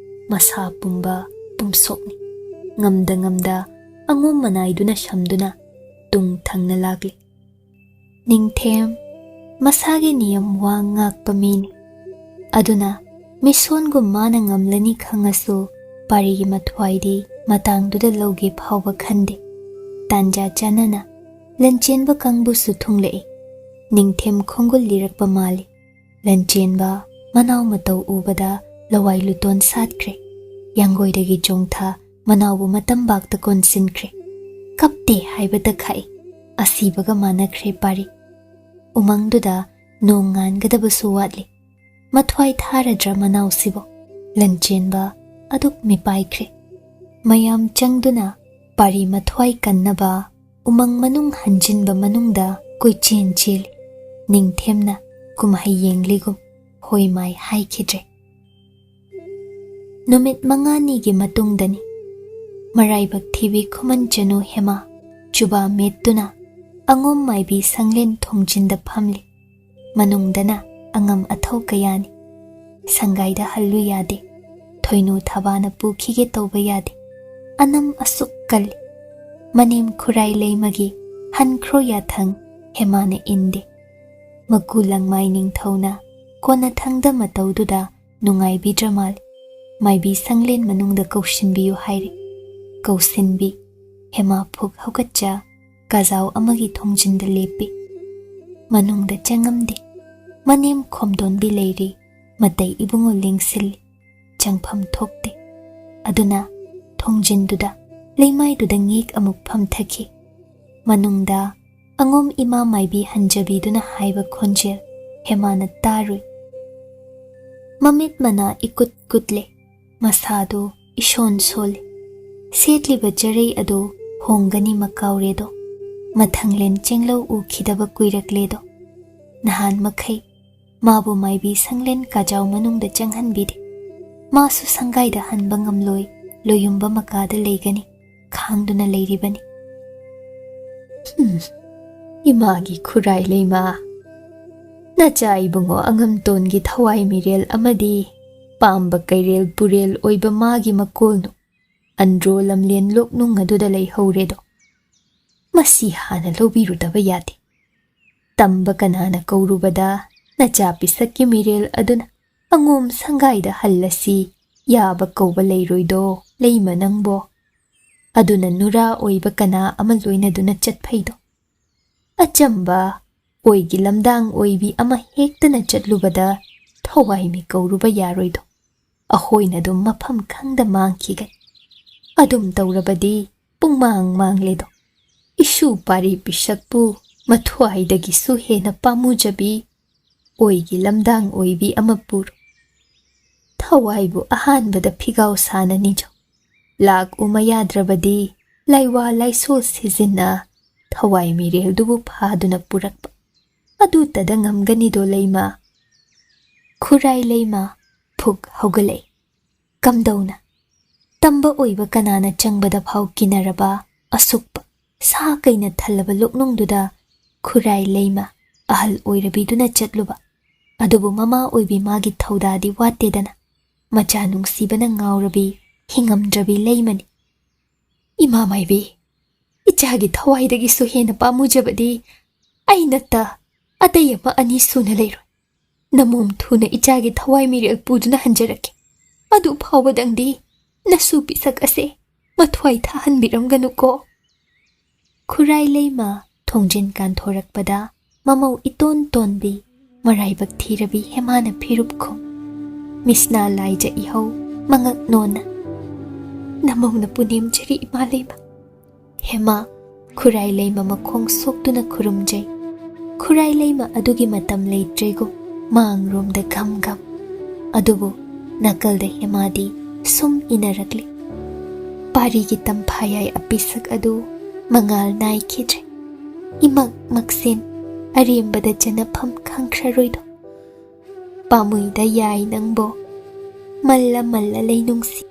ꯃꯁꯥ ꯄꯨꯝꯕ ꯄꯨꯝꯁꯣꯛꯅꯤ꯫ ꯉꯝꯗ ꯉꯝꯗ ꯑꯉꯣꯝ ꯃꯅꯥꯏꯗꯨꯅ ꯁꯝꯗꯨꯅ ꯇꯨꯡ ꯊꯪꯅ ꯂꯥꯛꯂꯤ꯫ ꯅꯤꯡꯊꯦꯝ ꯃꯁꯥꯒꯤ ꯅꯤꯌꯝ ꯋꯥ ꯉꯥꯛꯄ ꯃꯤꯅꯤ꯫ ꯑꯗꯨꯅ ꯃꯤꯁꯣꯟꯒꯨꯝ ꯃꯥꯅ ꯉꯝꯂꯅꯤ ꯈꯪꯉꯁꯨ ꯄꯥꯔꯤꯒꯤ ꯃꯊ꯭ꯋꯥꯏꯗꯤ ꯃꯇꯥꯡꯗꯨꯗ ꯂꯧꯒꯦ ꯐꯥꯎꯕ ꯈꯟꯗꯦ꯫ ꯇꯥꯟꯖꯥ ꯆꯥꯅꯅ ꯂꯟꯆꯦꯟꯕ ꯀꯥꯡꯕꯨꯁꯨ ꯊꯨꯡꯂꯛꯏ꯫ ꯅꯤꯡꯊꯦꯝ ꯈꯣꯡꯒꯨꯜ ꯂꯤꯔꯛꯄ ꯃꯥꯜꯂꯤ꯫ ꯂꯟꯆꯦꯟꯕ ꯃꯅꯥꯎ ꯃꯇꯧ ꯎꯕꯗ ꯂꯋꯥꯏ ꯂꯨꯇꯣꯟ ꯁꯥꯠꯈ꯭ꯔꯦ꯫ ꯌꯥꯡꯒꯣꯏꯗꯒꯤ ꯆꯣꯡꯊ ꯃꯅꯥꯎꯕꯨ ꯃꯇꯝꯕꯥꯛꯇ ꯀꯣꯟꯁꯤꯟꯈ꯭ꯔꯦ꯫ ꯀꯞꯇꯦ ꯍꯥꯏꯕꯇ ꯈꯥꯛꯏ꯫ ꯑꯁꯤꯕꯒ ꯃꯥꯟꯅꯈ꯭ꯔꯦ ꯄꯥꯔꯤ꯫ ꯎꯃꯪꯗꯨꯗ ꯅꯣꯡ ꯉꯥꯟꯒꯗꯕꯁꯨ ꯋꯥꯠꯂꯤ꯫ ꯃꯊ꯭ꯋꯥꯏ ꯊꯥꯔꯗ꯭ꯔꯥ ꯃꯅꯥꯎꯁꯤꯕꯣ? ꯂꯟꯆꯦꯟꯕ ꯑꯗꯨꯛ ꯃꯤꯄꯥꯏꯈ꯭ꯔꯦ꯫ ꯃꯌꯥꯝ ꯆꯪꯗꯨꯅ ꯄꯥꯔꯤ ꯃꯊ꯭ꯋꯥꯏ ꯀꯟꯅꯕ ꯎꯃꯪ ꯃꯅꯨꯡ ꯍꯟꯖꯤꯟꯕ ꯃꯅꯨꯡꯗ ꯀꯣꯏꯆꯦꯟ ꯆꯦꯜꯂꯤ꯫ ꯅꯤꯡꯊꯦꯝꯅ ꯀꯨꯝꯍꯩ ꯌꯦꯡꯂꯤꯒꯨꯝ ꯍꯣꯏ ꯃꯥꯏ ꯍꯥꯏꯈꯤꯗ꯭ꯔꯦ꯫ ꯅꯨꯃꯤꯠ ꯃꯉꯥꯅꯤꯒꯤ ꯃꯇꯨꯡꯗꯅꯤ꯫ ꯃꯔꯥꯏꯕꯛ ꯊꯤꯕꯤ ꯈꯨꯃꯟ ꯆꯅꯨ ꯍꯦꯃꯥ ꯆꯨꯕꯥ ꯃꯦꯠꯇꯨꯅ ꯑꯉꯣꯝ ꯃꯥꯏꯕꯤ ꯁꯪꯂꯦꯟ ꯊꯣꯡꯖꯤꯟꯗ ꯐꯝꯂꯤ꯫ ꯃꯅꯨꯡꯗꯅ ꯑꯉꯝ ꯑꯊꯧ ꯀꯌꯥꯅꯤ꯫ ꯁꯪꯒꯥꯏꯗ ꯍꯜꯂꯨ ꯌꯥꯗꯦ꯫ ꯊꯣꯏꯅꯨ ꯊꯕꯥꯅ ꯄꯨꯈꯤꯒꯦ ꯇꯧꯕ ꯌꯥꯗꯦ꯫ ꯑꯅꯝ ꯑꯁꯨꯛ ꯀꯜꯂꯤ꯫ ꯃꯅꯦꯝ ꯈꯨꯔꯥꯏ ꯂꯩꯃꯒꯤ ꯍꯟꯈ꯭ꯔꯣ ꯌꯥꯊꯪ ꯍꯦꯃꯥꯅ ꯏꯟꯗꯦ꯫ ꯃꯀꯨ ꯂꯪꯃꯥꯏ ꯅꯤꯡꯊꯧꯅ ꯀꯣꯟꯅꯊꯪꯗ ꯃꯇꯧꯗꯨꯗ ꯅꯨꯡꯉꯥꯏꯕꯤꯗ꯭ꯔ ꯃꯥꯜꯂꯤ꯫ ꯃꯥꯏꯕꯤ ꯁꯪꯂꯦꯟ ꯃꯅꯨꯡꯗ ꯀꯧꯁꯤꯟꯕꯤꯌꯨ ꯍꯥꯏꯔꯦ꯫ ꯀꯧꯁꯤꯟꯕꯤ꯫ ꯍꯦꯃꯥ ꯐꯨꯛ ꯍꯧꯒꯠꯆ ꯀꯥꯖꯥꯎ ꯑꯃꯒꯤ ꯊꯣꯡꯖꯤꯟꯗ ꯂꯦꯞꯄꯤ꯫ ꯃꯅꯨꯡꯗ ꯆꯪꯉꯝꯗꯦ꯫ ꯃꯅꯦꯝ ꯈꯣꯝꯗꯣꯟꯕꯤ ꯂꯩꯔꯤ꯫ ꯃꯇꯩ ꯏꯕꯨꯡꯉꯣ ꯂꯦꯡꯁꯤꯜꯂꯤ꯫ ꯆꯪꯐꯝ ꯊꯣꯛꯇꯦ꯫ ꯑꯗꯨꯅ ꯊꯣꯡꯖꯤꯟꯗꯨꯗ ꯂꯩꯃꯥꯏꯗꯨꯗ ꯉꯦꯛ ꯑꯃꯨꯛ ꯐꯝꯊꯈꯤ꯫ ꯃꯅꯨꯡꯗ ꯑꯉꯣꯝ ꯏꯃꯥ ꯃꯥꯏꯕꯤ ꯍꯟꯖꯕꯤꯗꯨꯅ ꯍꯥꯏꯕ ꯈꯣꯟꯖꯦꯜ ꯍꯦꯃꯥꯅ ꯇꯥꯔꯨꯏ꯫ ꯃꯃꯤꯠ ꯃꯅꯥ ꯏꯀꯨꯠ ꯀꯨꯠꯂꯦ꯫ ꯃꯁꯥꯗꯨ ꯏꯁꯣꯟ ꯁꯣꯜꯂꯤ꯫ ꯁꯦꯠꯂꯤꯕ ꯖꯔꯩ ꯑꯗꯨ ꯍꯣꯡꯒꯅꯤ ꯃꯀꯥꯎꯔꯦꯗꯣ꯫ ꯃꯊꯪꯂꯦꯟ ꯆꯦꯡꯂꯧ ꯎꯈꯤꯗꯕ ꯀꯨꯏꯔꯛꯂꯦꯗꯣ꯫ ꯅꯍꯥꯟ ꯃꯈꯩ ꯃꯥꯕꯨ ꯃꯥꯏꯕꯤ ꯁꯪꯂꯦꯟ ꯀꯥꯖꯥꯎ ꯃꯅꯨꯡꯗ ꯆꯪꯍꯟꯕꯤꯗꯦ꯫ ꯃꯥꯁꯨ ꯁꯪꯒꯥꯏꯗ ꯍꯟꯕ ꯉꯝꯂꯣꯏ, ꯂꯣꯌꯨꯝꯕ ꯃꯀꯥꯗ ꯂꯩꯒꯅꯤ, ꯈꯥꯡꯗꯨꯅ ꯂꯩꯔꯤꯕꯅꯤ꯫ ꯍꯨꯝ, ꯏꯃꯥꯒꯤ ꯈꯨꯔꯥꯏ ꯂꯩꯃ, ꯅꯆꯥ ꯏꯕꯨꯡꯉꯣ ꯑꯉꯝꯇꯣꯟꯒꯤ ꯊꯋꯥꯏ ꯃꯤꯔꯦꯜ ꯑꯃꯗꯤ ꯄꯥꯝꯕ ꯀꯩꯔꯦꯜ ꯄꯨꯔꯦꯜ ꯑꯣꯏꯕ ꯃꯥꯒꯤ ꯃꯀꯣꯜꯅꯨ ꯑꯟꯗ꯭ꯔꯣ ꯂꯝꯂꯦꯟ ꯂꯣꯛꯅꯨꯡ ꯑꯗꯨꯗ ꯂꯩꯍꯧꯔꯦꯗꯣ꯫ ꯃꯁꯤ ꯍꯥꯟꯅ ꯂꯧꯕꯤꯔꯨꯗꯕ ꯌꯥꯗꯦ꯫ ꯇꯝꯕ ꯀꯅꯥꯅ ꯀꯧꯔꯨꯕꯗ ꯅꯆꯥ ꯄꯤꯁꯛꯀꯤ ꯃꯤꯔꯦꯜ ꯑꯗꯨꯅ ꯑꯉꯣꯝ ꯁꯪꯒꯥꯏꯗ ꯍꯜꯂꯁꯤ ꯌꯥꯕ ꯀꯧꯕ ꯂꯩꯔꯣꯏꯗꯣ, ꯂꯩꯃ ꯅꯪꯕꯣ꯫ ꯑꯗꯨꯅ ꯅꯨꯔꯥ ꯑꯣꯏꯕ ꯀꯅꯥ ꯑꯃ ꯂꯣꯏꯅꯗꯨꯅ ꯆꯠꯐꯩꯗꯣ꯫ ꯑꯆꯝꯕ ꯑꯣꯏꯒꯤ ꯂꯝꯗꯥꯡ ꯑꯣꯏꯕꯤ ꯑꯃ ꯍꯦꯛꯇꯅ ꯆꯠꯂꯨꯕꯗ ꯊꯋꯥꯏ ꯃꯤ ꯀꯧꯔꯨꯕ ꯌꯥꯔꯣꯏꯗꯣ꯫ ꯑꯍꯣꯏꯅ ꯑꯗꯨꯝ ꯃꯐꯝ ꯈꯪꯗ ꯃꯥꯡꯈꯤꯒꯅꯤ꯫ ꯑꯗꯨꯝ ꯇꯧꯔꯕꯗꯤ ꯄꯨꯡꯃꯥꯡ ꯃꯥꯡꯂꯦꯗꯣ꯫ ꯏꯁꯨ ꯄꯥꯔꯤ ꯄꯤꯁꯛꯄꯨ ꯃꯊ꯭ꯋꯥꯏꯗꯒꯤꯁꯨ ꯍꯦꯟꯅ ꯄꯥꯝꯃꯨꯖꯕꯤ ꯑꯣꯏꯒꯤ ꯂꯝꯗꯥꯡ ꯑꯣꯏꯕꯤ ꯑꯃ ꯄꯨꯔꯣ꯫ ꯊꯋꯥꯏꯕꯨ ꯑꯍꯥꯟꯕꯗ ꯐꯤꯒꯥꯎ ꯁꯥꯅꯅꯤꯖꯧ꯫ ꯂꯥꯛ ꯎꯃ ꯌꯥꯗ꯭ꯔꯕꯗꯤ ꯂꯥꯏꯋꯥ ꯂꯥꯏꯁꯣꯜ ꯁꯤꯖꯤꯟꯅ ꯊꯋꯥꯏ ꯃꯤꯔꯦꯜꯗꯨꯕꯨ ꯐꯥꯗꯨꯅ ꯄꯨꯔꯛꯄ꯫ ꯑꯗꯨꯇꯗ ꯉꯝꯒꯅꯤꯗꯣ ꯂꯩꯃ? ꯈꯨꯔꯥꯏ ꯂꯩꯃ ꯐꯨꯛ ꯍꯧꯒꯠꯂꯛꯏ꯫ ꯀꯝꯗꯧꯅ? ꯇꯝꯕ ꯑꯣꯏꯕ ꯀꯅꯥꯅ ꯆꯪꯕꯗ ꯐꯥꯎ ꯀꯤꯅꯔꯕ ꯑꯁꯨꯛꯄ ꯁꯥ ꯀꯩꯅ ꯊꯜꯂꯕ ꯂꯣꯛꯅꯨꯡꯗꯨꯗ ꯈꯨꯔꯥꯏ ꯂꯩꯃ ꯑꯍꯜ ꯑꯣꯏꯔꯕꯤꯗꯨꯅ ꯆꯠꯂꯨꯕ꯫ ꯑꯗꯨꯕꯨ ꯃꯃꯥ ꯑꯣꯏꯕꯤ ꯃꯥꯒꯤ ꯊꯧꯗꯥꯗꯤ ꯋꯥꯠꯇꯦꯗꯅ꯫ ꯃꯆꯥ ꯅꯨꯡꯁꯤꯕꯅ ꯉꯥꯎꯔꯕꯤ, ꯍꯤꯡꯉꯝꯗ꯭ꯔꯕꯤ ꯂꯩꯃꯅꯤ꯫ "ꯏꯃꯥ ꯃꯥꯏꯕꯤ, ꯏꯆꯥꯒꯤ ꯊꯋꯥꯏꯗꯒꯤꯁꯨ ꯍꯦꯟꯅ ꯄꯥꯝꯃꯨꯖꯕꯗꯤ ꯑꯩ ꯅꯠꯇ ꯑꯇꯩ ꯑꯃ ꯑꯅꯤ ꯁꯨꯅ ꯂꯩꯔꯣꯏ꯫ ꯅꯃꯣꯝ ꯊꯨꯅ ꯏꯆꯥꯒꯤ ꯊꯋꯥꯏ ꯃꯤꯔꯦꯜ ꯄꯨꯗꯨꯅ ꯍꯟꯖꯔꯛꯀꯦ꯫ ꯑꯗꯨ ꯐꯥꯎꯕꯗꯪꯗꯤ ꯅꯁꯨ ꯄꯤꯁꯛ ꯑꯁꯦ ꯃꯊ꯭ꯋꯥꯏ ꯊꯥꯍꯟꯕꯤꯔꯝꯒꯅꯨꯀꯣ꯫" ꯈꯨꯔꯥꯏ ꯂꯩꯃ ꯊꯣꯡꯖꯤꯟ ꯀꯥꯟꯊꯣꯔꯛꯄꯗ ꯃꯃꯧ ꯏꯇꯣꯟ ꯇꯣꯟꯕꯤ, ꯃꯔꯥꯏꯕꯛ ꯊꯤꯔꯕꯤ ꯍꯦꯃꯥꯅ ꯐꯤꯔꯨꯞ ꯈꯨꯝ꯫ ꯃꯤꯁꯅꯥ ꯂꯥꯏꯖ ꯏꯍꯧ ꯃꯉꯛ ꯅꯣꯟꯅ, "ꯅꯃꯧꯅ ꯄꯨꯅꯦꯝꯖꯔꯤ, ꯏꯃꯥ ꯂꯩꯃ꯫" ꯍꯦꯃꯥ ꯈꯨꯔꯥꯏ ꯂꯩꯃ ꯃꯈꯣꯡ ꯁꯣꯛꯇꯨꯅ ꯈꯨꯔꯨꯝꯖꯩ꯫ ꯈꯨꯔꯥꯏ ꯂꯩꯃ ꯑꯗꯨꯒꯤ ꯃꯇꯝ ꯂꯩꯇ꯭ꯔꯦꯒꯨꯝ ꯃꯥꯡꯔꯣꯝꯗ ꯘꯝ ꯘꯝ꯫ ꯑꯗꯨꯕꯨ ꯅꯥꯀꯜꯗ ꯍꯦꯃꯥꯗꯤ ꯁꯨꯝ ꯏꯟꯅꯔꯛꯂꯤ꯫ ꯄꯥꯔꯤꯒꯤ ꯇꯝꯐꯥꯌꯥꯏ ꯑꯄꯤꯁꯛ ꯑꯗꯨ ꯃꯉꯥꯜ ꯅꯥꯏꯈꯤꯗ꯭ꯔꯦ꯫ ꯏꯃꯛ ꯃꯛꯁꯦꯟ ꯑꯔꯦꯝꯕꯗ ꯆꯅꯐꯝ ꯈꯪꯈ꯭ꯔꯔꯣꯏꯗꯣ꯫ ꯄꯥꯝꯃꯨꯏꯗ ꯌꯥꯏ ꯅꯪꯕꯣ꯫ ꯃꯜꯂ ꯃꯜꯂ ꯂꯩꯅꯨꯡꯁꯤ꯫